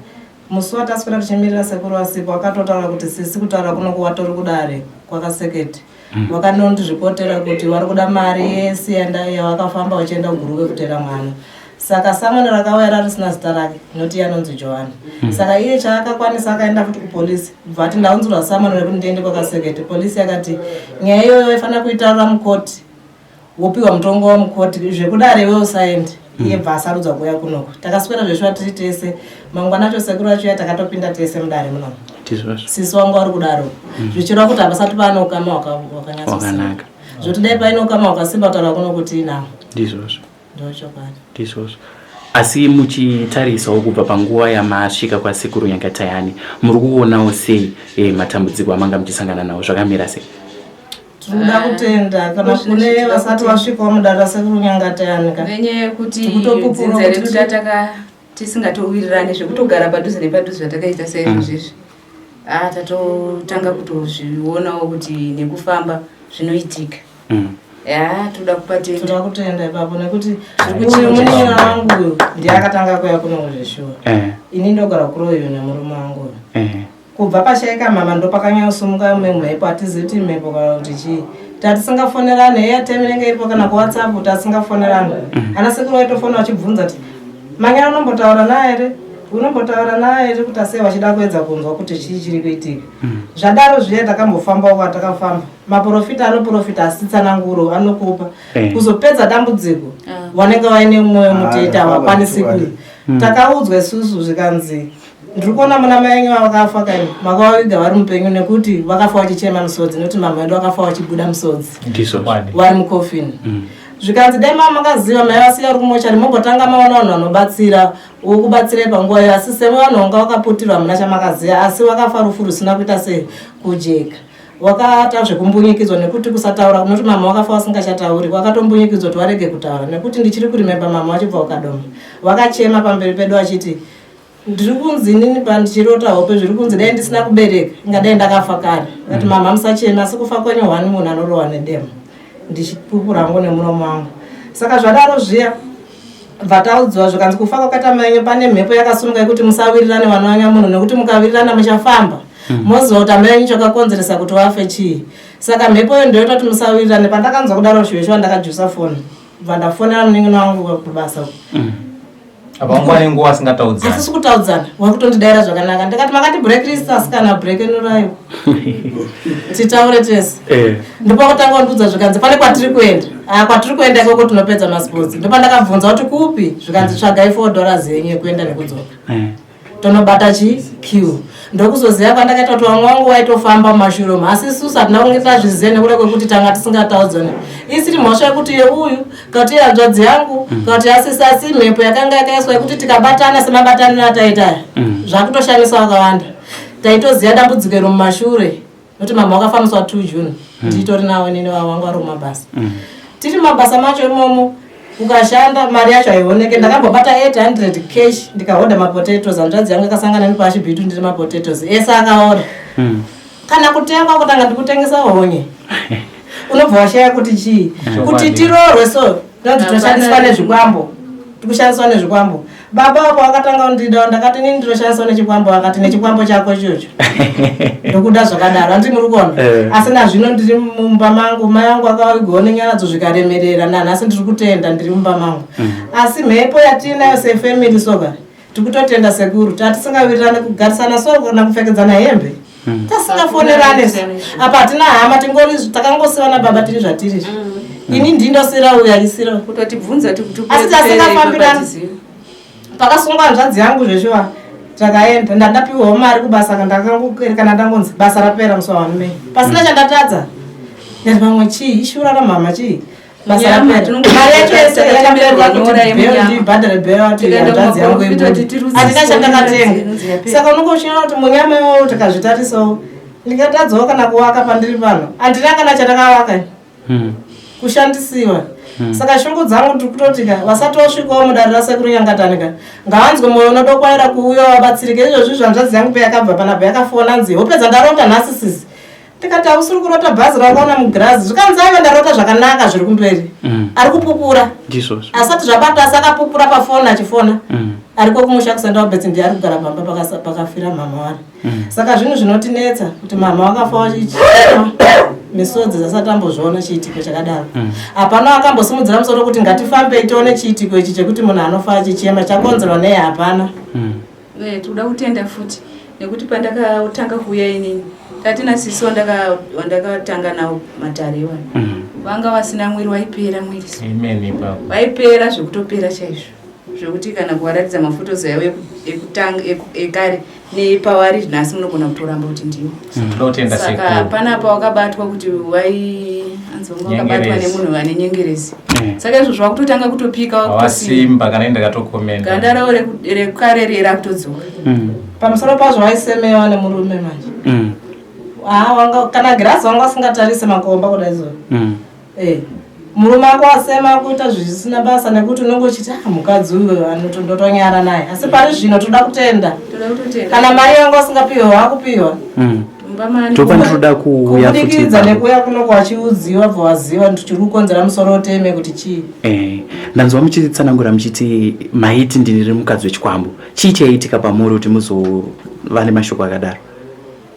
Speaker 6: Musi wataswera tichimirira sekuru asipo, akatotaura kuti sisi kutaura kunoku watori kudare kwakaseketi. Vakanondizvipotera kuti vari kuda mari yese yavakafamba vachienda kuGuruve kutera mwana. Saka samani rakauya rarisina zita rake, noti anonzi Johani. Saka iye chaakakwanisa akaenda futi kupolisi, bva ati ndaunzirwa samani rekuti ndiende kwakasekete. Polisi yakati nyaya iyoyo waifanira kuitaurira mukoti, wopiwa mutongo wamukoti, zvekudare iwe usaende. Iye bva asarudza kuuya kunoku. Takaswera zveshuwa tiri tese. Mangwana acho sekuru achiuya, takatopinda tese mudare munomu.
Speaker 3: Ndizvozvo.
Speaker 6: Sisi wangu vari kudaro, zvichireva kuti hapasati paane ukama wakanyatsosimba.
Speaker 3: Wakanaka.
Speaker 6: Zvoti dai paine ukama hwakasimba, kutaura kuno kuti inamo.
Speaker 3: Ndizvozvo.
Speaker 6: Ndochokwadi.
Speaker 3: Ndizvozvo. Asi muchitarisawo kubva panguva yamasvika kwasekuru Nyangatayani, muri kuonawo sei matambudziko amanga muchisangana nawo zvakamira sei?
Speaker 6: Tinoda kutenda kana kune vasati vasvikawo mudare rasekuru Nyangatayani ka.
Speaker 4: Nenyaya yekuti
Speaker 6: Tikutopupura
Speaker 4: dzinza
Speaker 6: kuti
Speaker 4: redu tataka tisingatowirirani zvekutogara padhuze nepadhuze zvatakaita saizvozvizvi, a tatotanga kutozvionawo kuti nekufamba zvinoitika. Ya, toda kupatenda.
Speaker 6: Toda kutenda ipapo nekuti
Speaker 4: Zviri
Speaker 6: uyu
Speaker 4: kuchinja.
Speaker 6: munin'ina wangu uyu ndiye akatanga kuuya kuno kuzvishuwa. Ini ndogara kuroyo nemurume wangu uyu. Kubva pashaika mama ndopakanyanyosumuka mhepo, hatizivi kuti mhepo kana kuti chii. Tatisingafonerani, airtime inenge iripo kana kuWhatsApp, tatisingafonerani. Ana sekuru vaitofona vachibvunza kuti manyana unombotaura naye here, unombotaura naye here, kuti asei, vachida kuedza kunzwa kuti chii chiri kuitika. Zvadaro zviya takambofambawo kwatakafamba, maprofita anoprofita asi tsananguro anokupa kuzopedza dambudziko vanenge vaine mwoyo mutete, havakwanisi
Speaker 1: chokwadi.
Speaker 6: kui. Takaudzwa isusu zvikanzi ndiri kuona muna mai enyu vakafa kai, makavaviga vari mupenyu nekuti vakafa vachichema misodzi, nekuti mama vedu vakafa vachibuda misodzi
Speaker 3: Ndizvozvo.
Speaker 6: vari mukofini. Zvikanzi dai mama makaziva mai vasiya uri kumochari, mombotanga maona vanhu vanobatsira wokubatsirai panguva iyo, asi seve vanhu vanga vakaputirwa hamuna chamakaziva, asi vakafa rufu rusina kuita sei kujeka, wakaata zvekumbunyikidzwa nekuti kusataura, kunoti mama wakafa vasingachatauri, wakatombunyikidzwa kuti warege kutaura. Nekuti ndichiri kurimemba mama vachibva ukadoma vakachema pamberi pedu vachiti ndiri kunzi inini pandichirota hope zviri kunzi dai ndisina kubereka ingadai ndakafa kare. Kati mama musachema, asi kufa kwenyu hwani munhu anorohwa nedemo, ndichipupura hangu nemuromo wangu. Saka zvadaro zviya bva taudziwa zvikanzi kufa kwakaita mai enyu pane mhepo yakasumuka yekuti musawirirane vana vanyamunhu, nekuti mukawirirana muchafamba moziva kuti amai enyu chakakonzeresa kuti wafe chii. Saka mhepo iyo ndoyoita kuti musawirirane. Pandakanzwa kudaro shuveshuwa ndakajusa foni, bva ndafonera munin'ina wangu kubasa uko.
Speaker 5: Apa nguva nenguva asingataudzani.
Speaker 6: Asisi kutaudzana, wakutondidaira zvakanaka. Ndikati makati break asikana, breakenurayo titaure tese. Ndopakutanga kundiudza zvikanzi pane kwatiri kuenda. Ah, kwatiri kuenda ikoko tinopedza masports. Ndopandakabvunza kuti kupi, zvikanzi tsvagai $4 yenyu yekuenda nekudzoka, tonobata chi q. Ndokuzoziva kwandakaita kuti vamwe vangu vaitofamba mumashure umu, asi isusu hatina kunge tazviziva nekuda kwekuti tanga tisingataudzani. Isiri mhosva yekuti yeuyu kana hanzvadzi yangu kana kuti asisi, asi mhepo yakanga yakaiswa yekuti tikabatana semabataniro ataita aya, zvakutoshamisa vakawanda. Taitoziva dambudziko iro mumashure nokuti mama wakafambiswa 2 June, nditori navo inini, vavo vangu vari kumabasa. Tiri mumabasa macho imomo, ukashanda mari yacho haioneke. Ndakambobata 800 cash, ndikahodha mapotatoes. Hanzvadzi yangu yakasangana nepashibhitu, ndiri mapotatoes ese akaora kana kutengwa, kutanga ndikutengesa honye, unobva washaya kuti chii kuti tiroorwe. So nonzi toshandiswa nezvikwambo, tikushandiswa nezvikwambo. Baba apo vakatanga kundida, ndakati nini ndinoshandiswa nechikwambo, akati nechikwambo chako ichocho ndokuda zvakadaro, handi muri kuona? Asi nazvino ndiri mumba mangu, mai vangu akavigwawo nenyaradzo zvikaremerera. Nanhasi ndiri kutenda ndiri mumba mangu, asi mhepo yatiinayo sefamily soka, tikutotenda sekuru. Tatisingawirirani kugarisana so kana kupfekedzana hembe. Tasingafonerane apa, hatina hama, tingori takangosiva nababa tiri zvatiri. Ini ndindosira uyu achisira.
Speaker 4: Kutotibvunza.
Speaker 6: Asi tasingafambirani. Pakasungwa hanzvadzi yangu zveshuwa, takaenda, ndandapiwawo mari kubasa, kana ndangonzi basa rapera musi wa1 May, pasina chandatadza. Ndati pamwe chii, ishura ramhama chii, basa
Speaker 4: Munyama,
Speaker 6: rapera. Mari yacho yese
Speaker 4: takatemerwa
Speaker 6: yakaperwa kuti
Speaker 4: nyora
Speaker 6: bhero
Speaker 4: yemunyama.
Speaker 6: ndibhadhare bhero ati
Speaker 4: Tikaenda
Speaker 6: hanzvadzi yangu
Speaker 4: kumaprofita
Speaker 6: ibude.
Speaker 4: kuti tirudzise
Speaker 6: Handina chandakatenga.
Speaker 4: inonzi yapera.
Speaker 6: Saka unonge uchiona kuti munyama iwowo tikazvitarisawo, ndingatadzawo kana kuvaka pandiri pano, handina kana chandakavaka. Kushandisiwa. Saka shungu dzangu ndiri kutotika vasati vasvikawo mudare raSekuru Nyangatanika, ngavanzwe mwoyo unodokwaira kuuya vabatsirike. Izvozvi zvanzvadzi yangu payakabva panapa yakafona nzi hope dzandarota nhasi sisi. Ndikati hausiri kurota bhazi rakaona mugirazi? Zvikanzi aiva, ndarota zvakanaka zviri kumberi. Ari kupupura.
Speaker 3: Ndizvozvo.
Speaker 6: Asati zvabata, asi akapupura pafoni achifona. Ariko kumusha kuSandawabetsi, ndiye ari kugara pamba pakafira mhama wari. Saka zvinhu zvinotinetsa kuti mhama wakafa wachichema misodzi, zasati ambozviona chiitiko chakadaro. Hapana akambosimudzira musoro kuti ngatifambei tione chiitiko ichi chekuti munhu anofa achichema chakonzerwa nei, hapana.
Speaker 4: Tinoda kutenda futi nekuti pandakatanga kuuya inini, tatina sisi wandakatanga nawo matare iwayo, vanga vasina mwiri, waipera mwiri so.
Speaker 5: Amen ipapo.
Speaker 4: Vaipera zvekutopera chaizvo, zvekuti kana kuvaratidza mafotos avo ekutanga ekare nepavari nhasi, munogona kutoramba kuti ndiwo.
Speaker 5: Toda kutenda
Speaker 4: Saka
Speaker 5: sekuru.
Speaker 4: panapa wakabatwa kuti wai anzi wanga wakabatwa
Speaker 5: Nyengerezi.
Speaker 4: nemunhu ane nyengerezi. Saka izvozvo wakutotanga kutopika, wakutosimba.
Speaker 5: Hawasimba kana ndakatokomenda.
Speaker 4: Ganda ravo rekare rakutodzoka.
Speaker 6: Pamusoro pazvo waisemewa nemurume manje. Ah, wanga kana girazi wanga usingatarise makomba kudai zo. Murume wako wasema kuita zvisina basa nekuti unenge uchiti, ah, mukadzi uyu anotondotonyara naye. Asi pari zvino toda kutenda.
Speaker 4: Toda kutotenda.
Speaker 6: Kana mari yanga usingapiwa, wakupiwa.
Speaker 4: Mumba mani.
Speaker 3: Ndopandinoda kuuya futi
Speaker 6: Kubudikidza
Speaker 3: ipapo.
Speaker 6: nekuuya kunoko wachiudziwa, bva waziva kuti chiri kukonzera musoro uteme kuti chii.
Speaker 3: Ndanzwa muchitsanangura muchiti maiti ndiri mukadzi wechikwambo. Chii chaiitika pamuri kuti muzova nemashoko akadaro?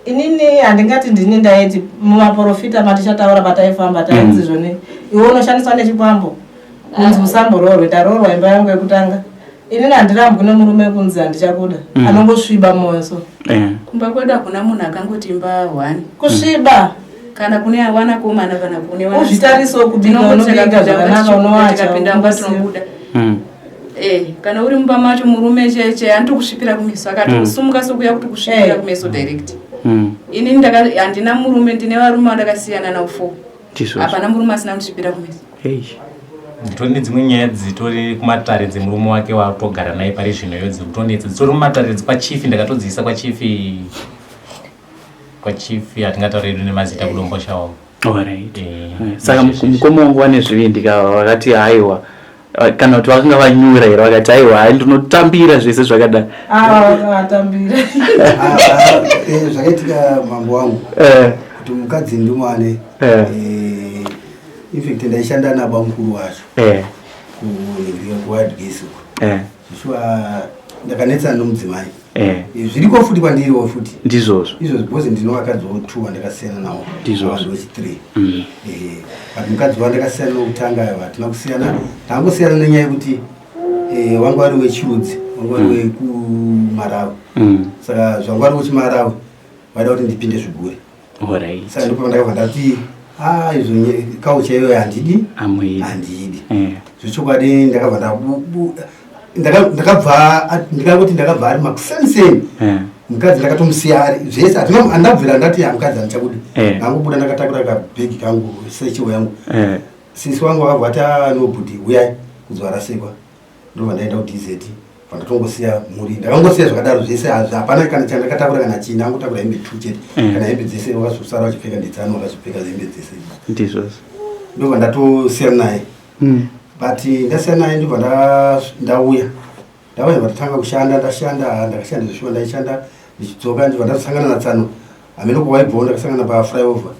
Speaker 6: Inini handingati ndini ndaiti, mumaprofita matichataura pataifamba tainzi zvoni iwe unoshandiswa nechikwambo kunzi usamboroorwe. Ndaroorwa imba yangu yekutanga, inini handirambwi nemurume kunzi handichakuda. Anongosviba mwoyo so.
Speaker 4: Kumba kwedu hakuna munhu akangoti imba one.
Speaker 6: Kusviba.
Speaker 4: Kana kune wanakomana kana kune
Speaker 6: Uzvitarisewo kubika, unobika zvakanaka, unowacha,
Speaker 4: Tikapinda mumba
Speaker 6: unosiya.
Speaker 4: tinobuda. Kana uri mumba macho murume cheche anotokusvipira kumeso, akatosumuka sokuya kuti kusvipira kumeso direct. Inini handina murume, ndine varume vandakasiyana nawo four.
Speaker 3: Ndizvozvo.
Speaker 4: Hapana murume asina kundisvipira kumeso.
Speaker 3: Hey.
Speaker 5: Nditori nedzimwe nyaya dzitori kumatare dzemurume wake waatogara naye pari zvino iyo dzikutonetsa, dzitori mumatare kwachifi, ndakatodziisa kwachifi, kwachifi hatingatauri hedu nemazita, kuDomboshawa.
Speaker 3: Alright. Saka mukoma wangu vane zvivindi ka, vakati haiwa, kana kuti vakanga vanyura here, vakati haiwa, hai, ndinotambira zvese zvakadai?
Speaker 6: Atambira.
Speaker 1: Ah, ah, zvakaitika mambo wangu kuti mukadzi ndimwane. Infact ndaishanda nabamukuru wacho kuningirika kuwadgesi uko. Zvishuwa ndakanetsana nomudzimai. Zviriko futi kwandiriwo futi.
Speaker 3: Ndizvozvo.
Speaker 1: Izvozvo because ndine vakadzi two vandakasiyana nawo.
Speaker 3: Ndizvozvo.
Speaker 1: Vanhu vechi3. But mukadzi wandakasiyana nokutanga hatina kusiyana, tangosiyana nenyaya yekuti wanga vari wechirudzi, wanga vari wekuMarawi. Saka zvanga vari wechiMarawi vaida kuti ndipinde zvigure. Saka ndipo ndakabva ndati a izvo kaucha iyoyo handidi.
Speaker 3: Amuidi.
Speaker 1: Handidi. Zvechokwadi ndakabva ndakabva ndikangoti ndakabva ari makuseniseni. Mukadzi ndakatomusiya ari zvese, handabvira ndati hamukadzi handichakudi. Ndangobuda ndakatakura kabhegi kangu, sechiwo yangu. Sisi wangu wakabva ati, "Ah, no bhudhi, uyai kuzuva rasekwa." Ndobva ndaenda kuDZ, ndatongosiya mhuri, ndakangosiya zvakadaro zvese. Hapana kana chandakatakura kana chii, ndangotakura hembe two chete. Kana hembe dzese wakazosara vachipfeka ndedzano, vakazopfeka hembe dzese.
Speaker 3: Ndizvozvo.
Speaker 1: Ndobva ndatosiyana naye. But ndasiyana naye, ndobva ndauya, ndauya ndatanga kushanda, ndashanda, ndakashanda zvishuwa, ndaishanda ndichidzoka, ndobva ndasangana naTsano, hameno kwawaibvawo, ndakasangana paflyover.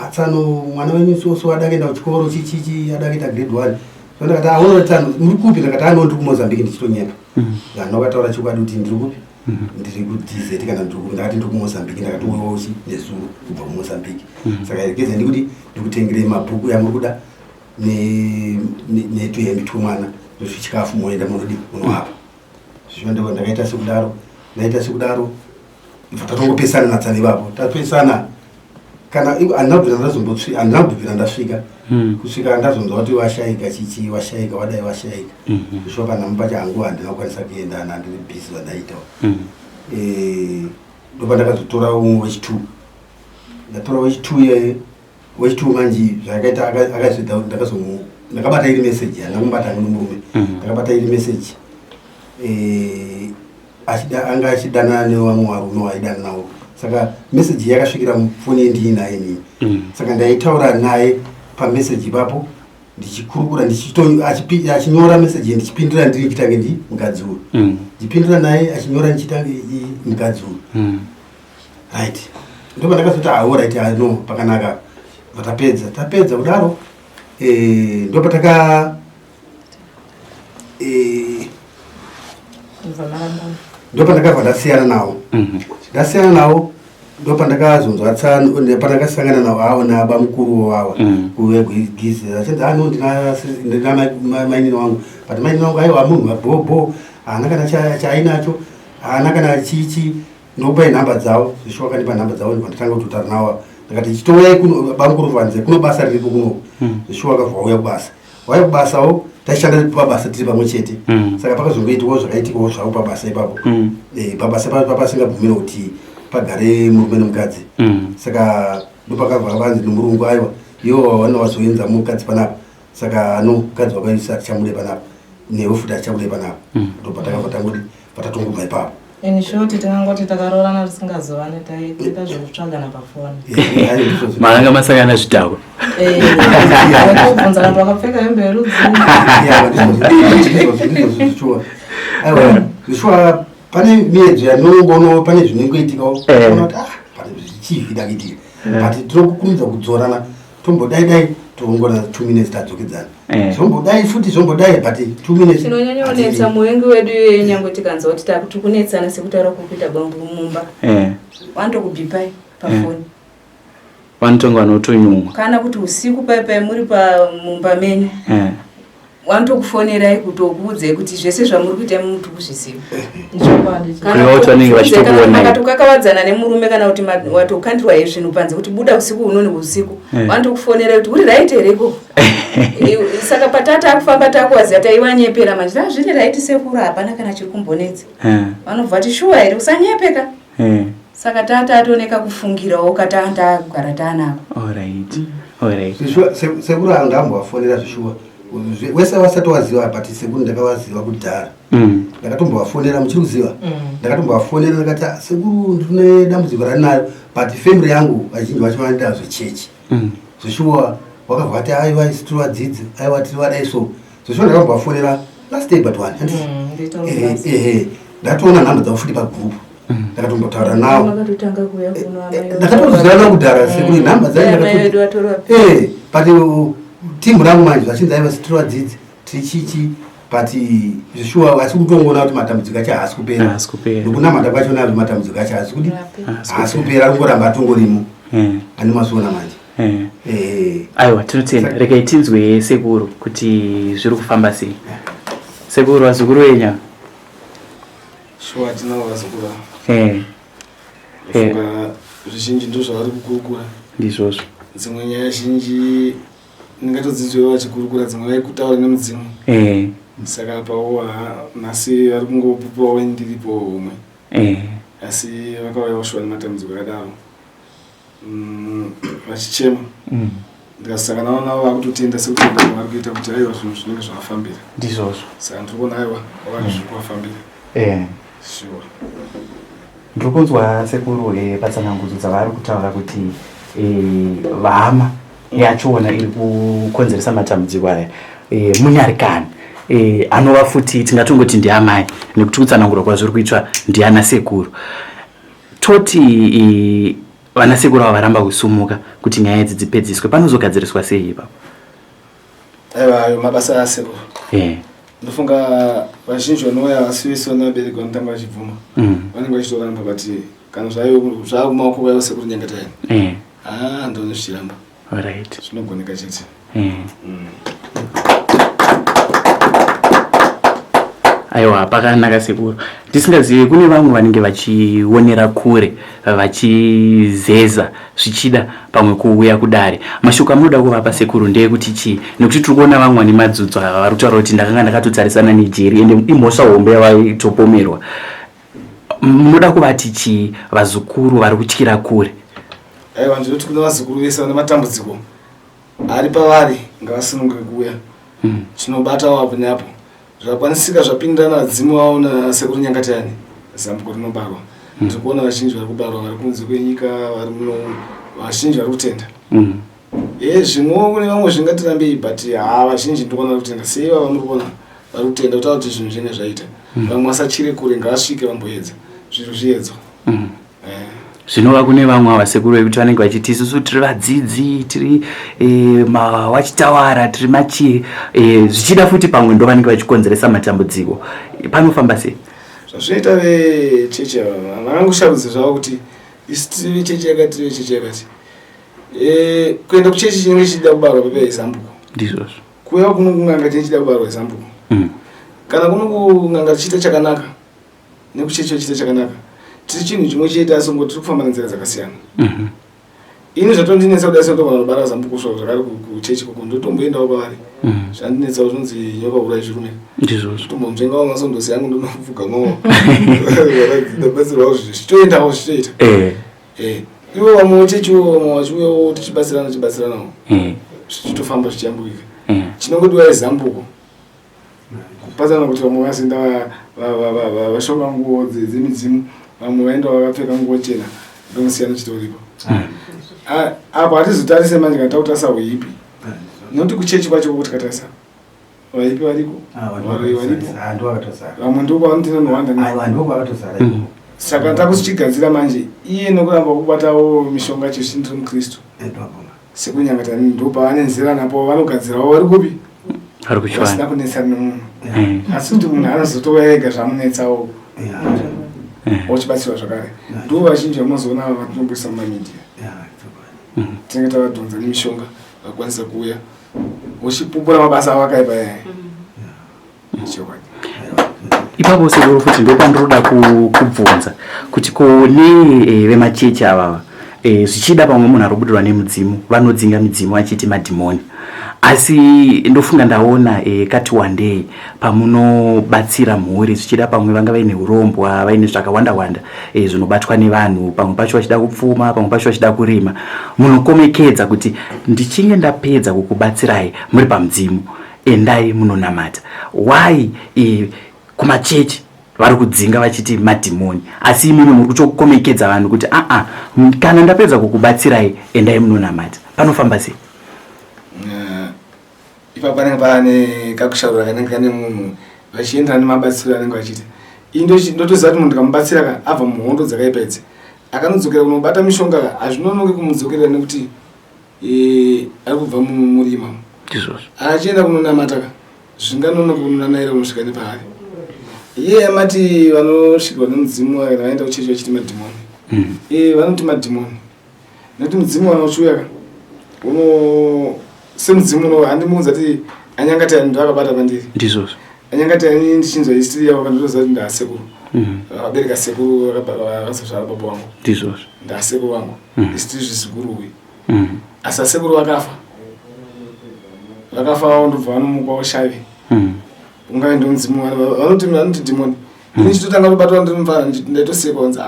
Speaker 1: Atsano, mwana wenyu so ada kuenda kuchikoro, chichichi, ada kuita grade 1. So ndakati, aona Tsano, muri kupi? Ndakati, ano ndiri kuMozambique, ndichitonyepa. Vanhu vakataura chokwadi kuti ndiri kupi, ndiri kuDZ kana ndiri kupi. Ndakati ndiri kuMozambique, ndakatouyawo chi nezuro kubva kuMozambique. Saka regedza ndikuti ndikutengerei mabhuku yamuri kuda netuhembe twemwana nezvichikafu, moenda munodi munoapa. Zvicho ndiko ndakaita sekudaro, ndaita sekudaro. Ibva tatongopesana natsana ipapo tapesana kana handina kubvira ndazombosvi handina kubvira ndasvika hmm. kusvika ndazonzwa kuti washaika chichi washaika wadai washaika hmm. kusvika panhamo pacho hangu handina kukwanisa kuenda nandiri busy zvandaitawo hmm. eh, ndopandakazotora umwe wechitwo ndatora wechitwo iyaye wechitwo manje zvakaita akazoita ndakazomu ndakabata iri message handina kumubata hangu nomurume ndakabata iri message eh, achida anga achidanana nevamwe varume vaidana navo saka meseji yakasvikira mufoni yendiinaye inini mm. saka ndaitaura naye pameseji ipapo ndichikurukura achinyora meseji ndichipindura ndiri chitange ndi mukadzi uyu mm. ndichipindura naye achinyora ndichitange mukadzi uyu mm. right ndopa ndakazoti awo ah, right ah, no pakanaka vatapedza tapedza kudaro eh, ndopataka Eh, ndopandakabva ndasiyana nawo mhm. ndasiyana nawo ndopandakazonzwa tsano pandakasangana nawo awo nabamukuru wawa mhm. kuvegizi achinzi ano ah, ndina mainini wangu but mainini wangu aiwa munhu wabhobho haana kana chaainacho haana kana chichi ndokupai nhamba dzavo zvishuwa akandipa nhamba dzavo ndibva ndatanga kutotaura nawo ndakati chitouyai kuno bamukuru vanze kuno basa riripo kuno mhm. zvishuwa akabva wauya kubasa waya kubasawo taishanda pabasa tiri pamwe chete mm. saka pakazongoitikawo zvakaitikawo zvavo pabasa ipapo mm. eh, pabasa papasingabvumira kuti pagare murume nemukadzi mm. saka ndopakabva vanzi nomurungu aiwa iwo vana vazoenza mukadzi panapa saka ano mukadzi wakaisa tichamude panapa newe futi achamude panapa ndopatakabva tangoti patatongobva ipapo
Speaker 6: In short tingangoti takaroorana tisingazivani taita zvekutsvagana pafoni.
Speaker 3: Makanga masangana zvidhakwa.
Speaker 6: Eh, kubvunza vanhu vakapfeka hembe yerudzi.
Speaker 1: Aiwa, zvishuwa pane miedzo yanongono pane zvinongoitikawo. Eh. Unoona kuti ah, pane zvichii zvida kuitika. Eh. But tinokukurumidza kudzorana tombodai dai toongorora two minutes tadzokedzana eh. zvombodai futi zvombodai but two minutes
Speaker 4: chinonyanya kunetsa muvengi wedu iyeye nyange tikanzwa kuti takuti kunetsana sekutaura kuri kuita bambo mumba eh. vanotokubhipai pafoni eh.
Speaker 3: vanotonga vanotonyumwa
Speaker 4: kana kuti usiku pai pai muri pamumba menyu vanotokufonerai kutokuudzai kuti zvese zvamuri kuita imi muri kuzviziva kanamakatokakavadzana nemurume kana kuti watokandirwa zvinhu panze kuti buda usiku unoni usiku eh. vanotokufonerai kuti uri right here ko saka patata akufamba takuwaziva taivanyepera manje ah, zviri right sekuru hapana kana chiri kumbonetsa eh. vanobva ti shuwa here usanyepeka eh. Saka tata atooneka kufungirawo katanga kugara taanako.
Speaker 3: Alright. Alright.
Speaker 1: Zvishuwa sekuru anga ambovafonera zvishuwa. Wese wasati waziva but sekuru ndakavaziva kudhara. Mm. Ndakatombovafonera muchiri kuziva. Mm. Ndakatombovafonera ndakati ah, sekuru ndine dambudziko randinayo but family yangu vazhinji vacho vanoita zvechechi. Mm. Zvishuwa wakabva vati aiwa isu tiri vadzidzi aiwa tiri vadai so. Zvishuwa ndakambovafonera last day but one. Mm, eh, eh, eh. Ndatoona nhamba dzavo futi pagroup. Mm. ndakatombotaura nawo eh, ndakatozivana navo kudhara sekuru mm. nhamba dzae but uh, timu rangu manje zvachinzi aiva tiri vadzidzi tiri chichi but zvishuwa asi kutongoona kuti matambudziko acho haasi kupera nokunamata kwacho nazvo matambudziko acho haasi kudi haasi kupera arikungoramba atongorimo mm. ane mazuona manje
Speaker 3: eh. aiwa tinotenda regai tinzwe sekuru kuti zviri kufamba sei sekuru vazukuru venya
Speaker 7: Shuwa tinavo vazukuru ava. Eh. Eh. Zvizhinji ndizvo zvavari kukurukura.
Speaker 3: Ndizvozvo.
Speaker 7: Dzimwe nyaya zhinji ndingatodzinzwewo vachikurukura dzimwe vaikutaura nemudzimu. Eh. Saka apawo nhasi vari kungopupurawo ndiripo homwe. Eh. Asi vakauyawo shuwa nematambudziko akadaro. Mm, vachichema. Mm. Ndikasangana navo vakutotenda sekutenda kwavari kuita kuti aiwa zvinhu zvinenge zvavafambira.
Speaker 3: Ndizvozvo.
Speaker 7: Saka ndiri kuona aiwa kwavari zviri kuvafambira. Eh. Sure.
Speaker 3: Ndiri kunzwa sekuru eh, patsanangudzo dzavari kutaura kuti eh, vahama yachona iri kukonzeresa matambudziko aya eh, munyarikani eh, anova futi tingatongoti ndiamai nekuti kutsanangurwa kwazviri kuitwa ndiana sekuru Toti vana sekuru ava varamba kusumuka kuti nyaya idzi dzipedziswe panozogadziriswa sei ipapo?
Speaker 7: Aiwa ayo mabasa asekuru. Eh. Ndofunga vazhinji vanouya asi vese vana vabereki vanotanga vachibvuma. Mm. Vanenge vachitoramba but kana zvayo zvakumaoko kwaiva sekuru Nyangatayani. Eh. Ah ndone zvichiramba.
Speaker 3: Alright.
Speaker 7: Zvinogoneka chete. Eh. Mm.
Speaker 3: Aiwa, pakanaka sekuru. Ndisingazivi kune vamwe vanenge vachionera kure vachizeza zvichida pamwe kuuya kudare. Mashoko amunoda kuvapa sekuru ndeyekuti chii? Nekuti tiri kuona vamwe vane madzudzo ava vari kutaura kuti ndakanga ndakatotarisana nejeri ende imhosva hombe yavaitopomerwa. Munoda kuvati chii vazukuru vari kutyira kure?
Speaker 7: Aiwa, ndinoti kune vazukuru vese vane matambudziko ari pavari ngavasununguke kuuya. Tinobatawo apo neapo zvakwanisika zvapindirana vadzimu vavo nasekuru Nyangatayani, zambuko rinobarwa. Ndiri kuona vazhinji vari kubarwa vari kunze kwenyika, vari muno, vazhinji vari kutenda. Zvimwewo kune vamwe zvingatirambei, but haa, vazhinji ndiri kuona vari kutenda. Seivava muri kuona vari kutenda kutaura kuti zvinhu zvinenge zvaita. Vamwe vasachire kure, ngavasvike vamboedza zviro zviedzwa.
Speaker 3: Zvinova kune vamwe ava sekuru vekuti vanenge vachiti isusu tiri vadzidzi, tiri mawachitawara, tiri machii, zvichida futi pamwe ndo vanenge vachikonzeresa matambudziko. Panofamba sei?
Speaker 7: Zvazvinoita vechechi ava vakangosharudza zvavo kuti isu tiri vechechi yakati, tiri vechechi yakati. Kuenda kuchechi chinenge chichida kubarwa pepe izambuko.
Speaker 3: Ndizvozvo.
Speaker 7: Kuuya kuno kun'anga chinenge chichida kubarwa izambuko. Kana kuno kun'anga tichiita chakanaka nekuchechi vachiita chakanaka, tiri chinhu chimwe chete, asi ngo tiri kufamba nenzira dzakasiyana. Ini zvatondinetsa kudai sendogona kubara zambuko zvavo zvakare kuchechi koko ndotomboendawo kwavari. Zvandinetsawo zvinonzi nyoka urai zvirume.
Speaker 3: Ndizvozvo.
Speaker 7: Tombonzvengawo masondosi yangu ndonopfugamawo. Ndabatsirwawo zvichitoendawo zvichitoita. Ivo vamwe vechechiwo vamwe vachiuyawo tichibatsirana tichibatsiranawo. Zvichitofamba zvichiyambukika. Chinongodiwa izambuko. Kupatsana kuti vamwe vasinda vashonga nguo dzemidzimu, vamwe vaenda vakapfeka nguo chena, ndomusiyano chitoripo. Apo hatizotarise manje kana takutarisa huipi. Nekuti kuchechi kwacho koko tikatarisa vaipi variko, varoyi varipo, vamwe ndo kwavanoti nanohwanda. Saka takuchichigadzira manje iye nokuramba kubatawo mishonga chechi ndiri muKristu. Sekunyangatani ndo paane nzira napo vanogadzirawo vari kupi?
Speaker 3: Vari kuchiwana.
Speaker 7: Vasina kunetsana nemunhu. Asi kuti munhu anozotouya ega zvamunetsawo. Ochibatsirwa zvakare. Ndo vazhinji vamunozoona ava vatinobudisa mumamedia. Tinenge tavadhonza nemishonga vakwanisa kuuya vochipupura mabasa avo akaipa yaya. Chokwadi.
Speaker 3: Ipapo sekuru futi ndopandinoda kubvunza kuti ko ne vemachechi avava, zvichida pamwe munhu ari kubudirwa nemudzimu, vanodzinga midzimu vachiti madhimoni, asi ndofunga ndaona kati wandei pamunobatsira mhuri, zvichida pamwe vanga vaine urombwa, vaine zvakawanda wanda zvinobatwa nevanhu, pamwe pacho vachida kupfuma, pamwe pacho vachida kurima, munokomekedza kuti ndichinge ndapedza kukubatsirai muri pamudzimu, endai munonamata. Why kumachechi vari kudzinga vachiti madhimoni, asi imimi muri kutokomekedza vanhu kuti aa, kana ndapedza kukubatsirai endai munonamata? Panofamba sei?
Speaker 7: Ipapo panenge pane kakushaurira kanenge kane munhu vachienderana nemabatsiro anenge vachiita. Ini ndotoziva kuti munhu ndikamubatsira ka abva muhondo dzakaipa idzi, akanodzokera kunobata mishonga ka, hazvinonoki kumudzokerera nekuti ari kubva murima.
Speaker 3: Ndizvozvo.
Speaker 7: Achienda kunonamata ka, zvinganonoka kunonanaira kunosvika nepaari. Iye amati vanosvikirwa nemudzimu kana vaenda kuchechi vachiti madhimoni. Vanoti madhimoni nekuti mudzimu kana uchiuya ka uno semudzimu uno handimuudza kuti anyangatani ndo akabata pandiri.
Speaker 3: Ndizvozvo.
Speaker 7: Anyangatani ndichinzwa history yavo kandotoziva kuti ndaasekuru. Vakabereka sekuru vakazozvara baba vangu.
Speaker 3: Ndizvozvo.
Speaker 7: Ndaasekuru vangu. History zvizukuru uyu. Asi asekuru vakafa. Vakafa vavo ndobva vanomuka ushavi. Ungave ndo mudzimu vanoti dhimoni. Ini ndichitotanga kubatwa ndiri mufana ndaitosekwa kunzi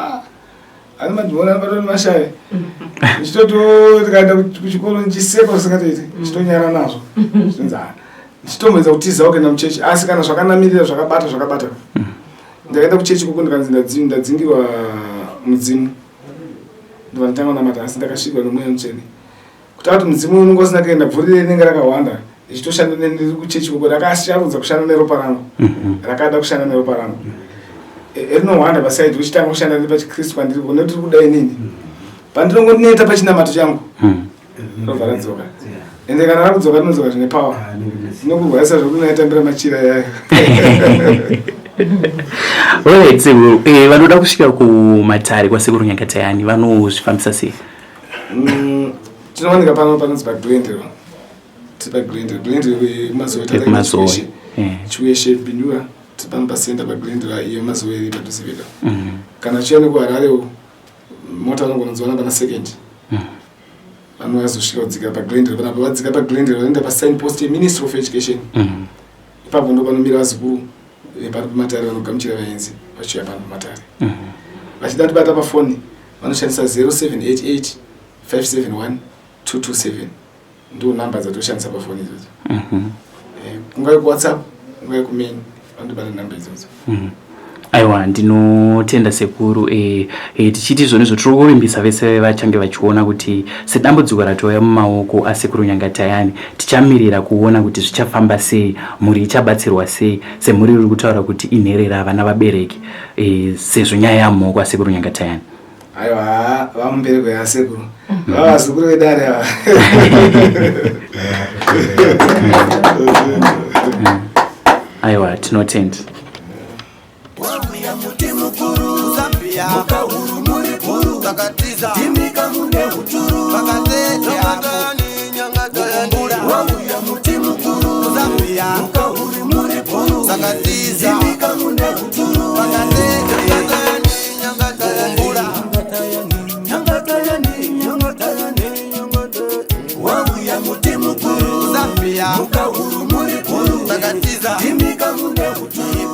Speaker 7: ani madhimoni anobatwa nemashavi. Ndichitoti ndikaenda kuchikoro ndichisekwa zvisingatoiti, ndichitonyara nazvo. Zvinzi ndichitomboedza kutiza kuenda muchechi, asi kana zvakanamirira zvakabata zvakabata. Ndakaenda kuchechi koko ndikanzi ndadzingirwa mudzimu. Ndobva ndatanga kunamata, asi ndakasvikwa nomweya mutsvene. Kutaura kuti mudzimu unenge usina kuenda, bvuri rinenge rakawanda richitoshanda ndiri kuchechi koko, rakasharudza kushanda neropa rangu. Rakada kushanda neropa rangu. Rinohwanda pasaidi richitanga kushanda nepachikristu kwandiri nekuti tiri kuda inini. Pandinongoneta pachinamato changu, robva radzoka. Ende kana rakudzoka rinodzoka zvine power. Rinokurwarisa zvekuti unoitambira machira yayo.
Speaker 3: Alright, sekuru, vanoda kusvika kumatare kwasekuru Nyangatayani vanozvifambisa sei?
Speaker 7: Tinowanika pano panonzi paGlendale. Tiri paGlendale, Glendale kuMazowe,
Speaker 3: Kumazowe,
Speaker 7: Chiweshe, Bindura. Tiri pano pasenda paGlendale iyo Mazowe iri padhuze pedu. Kana uchiuya nekuHararewo, mota vanongonodziwana pana Second. Vanozosvika kudzika paGlendale panapa. Vadzika paGlendale, vanoenda pasignpost yeMinistry of Education. Ipapo ndo panomira vazukuru vepano pamatare vanogamuchira vaenzi vachiuya pano pamatare. Vachida kutibata pafoni, vanoshandisa 0788 571 227. Ndo namba dzatoshandisa pafoni idzodzo. Kungave kuWhatsApp, kungave kumain, vanotibata namba idzodzo.
Speaker 3: Aiwa, ndinotenda sekuru. Tichiti izvonizvo tiri kuvimbisa vese vachange vachiona kuti sedambudziko ratouya mumaoko asekuru Nyangatayani, tichamirira kuona kuti zvichafamba sei, mhuri ichabatsirwa sei, semhuri iri kutaura kuti inherera, vana vabereki, sezvo nyaya yamumaoko asekuru Nyangatayani.
Speaker 7: Aiwa, vamumbereko yasekuru, vavazukuru vedare ava.
Speaker 3: Aiwa, tinotenda.
Speaker 8: Mukahuru muri bhuru vakatiza imika mune uturu vakateteakumbura wauya muti mukuru Zambia, mukahuru muri bhuru vakatiza imika mune uturu vakateteakumbura. Wauya muti mukuru Zambia, mukahuru.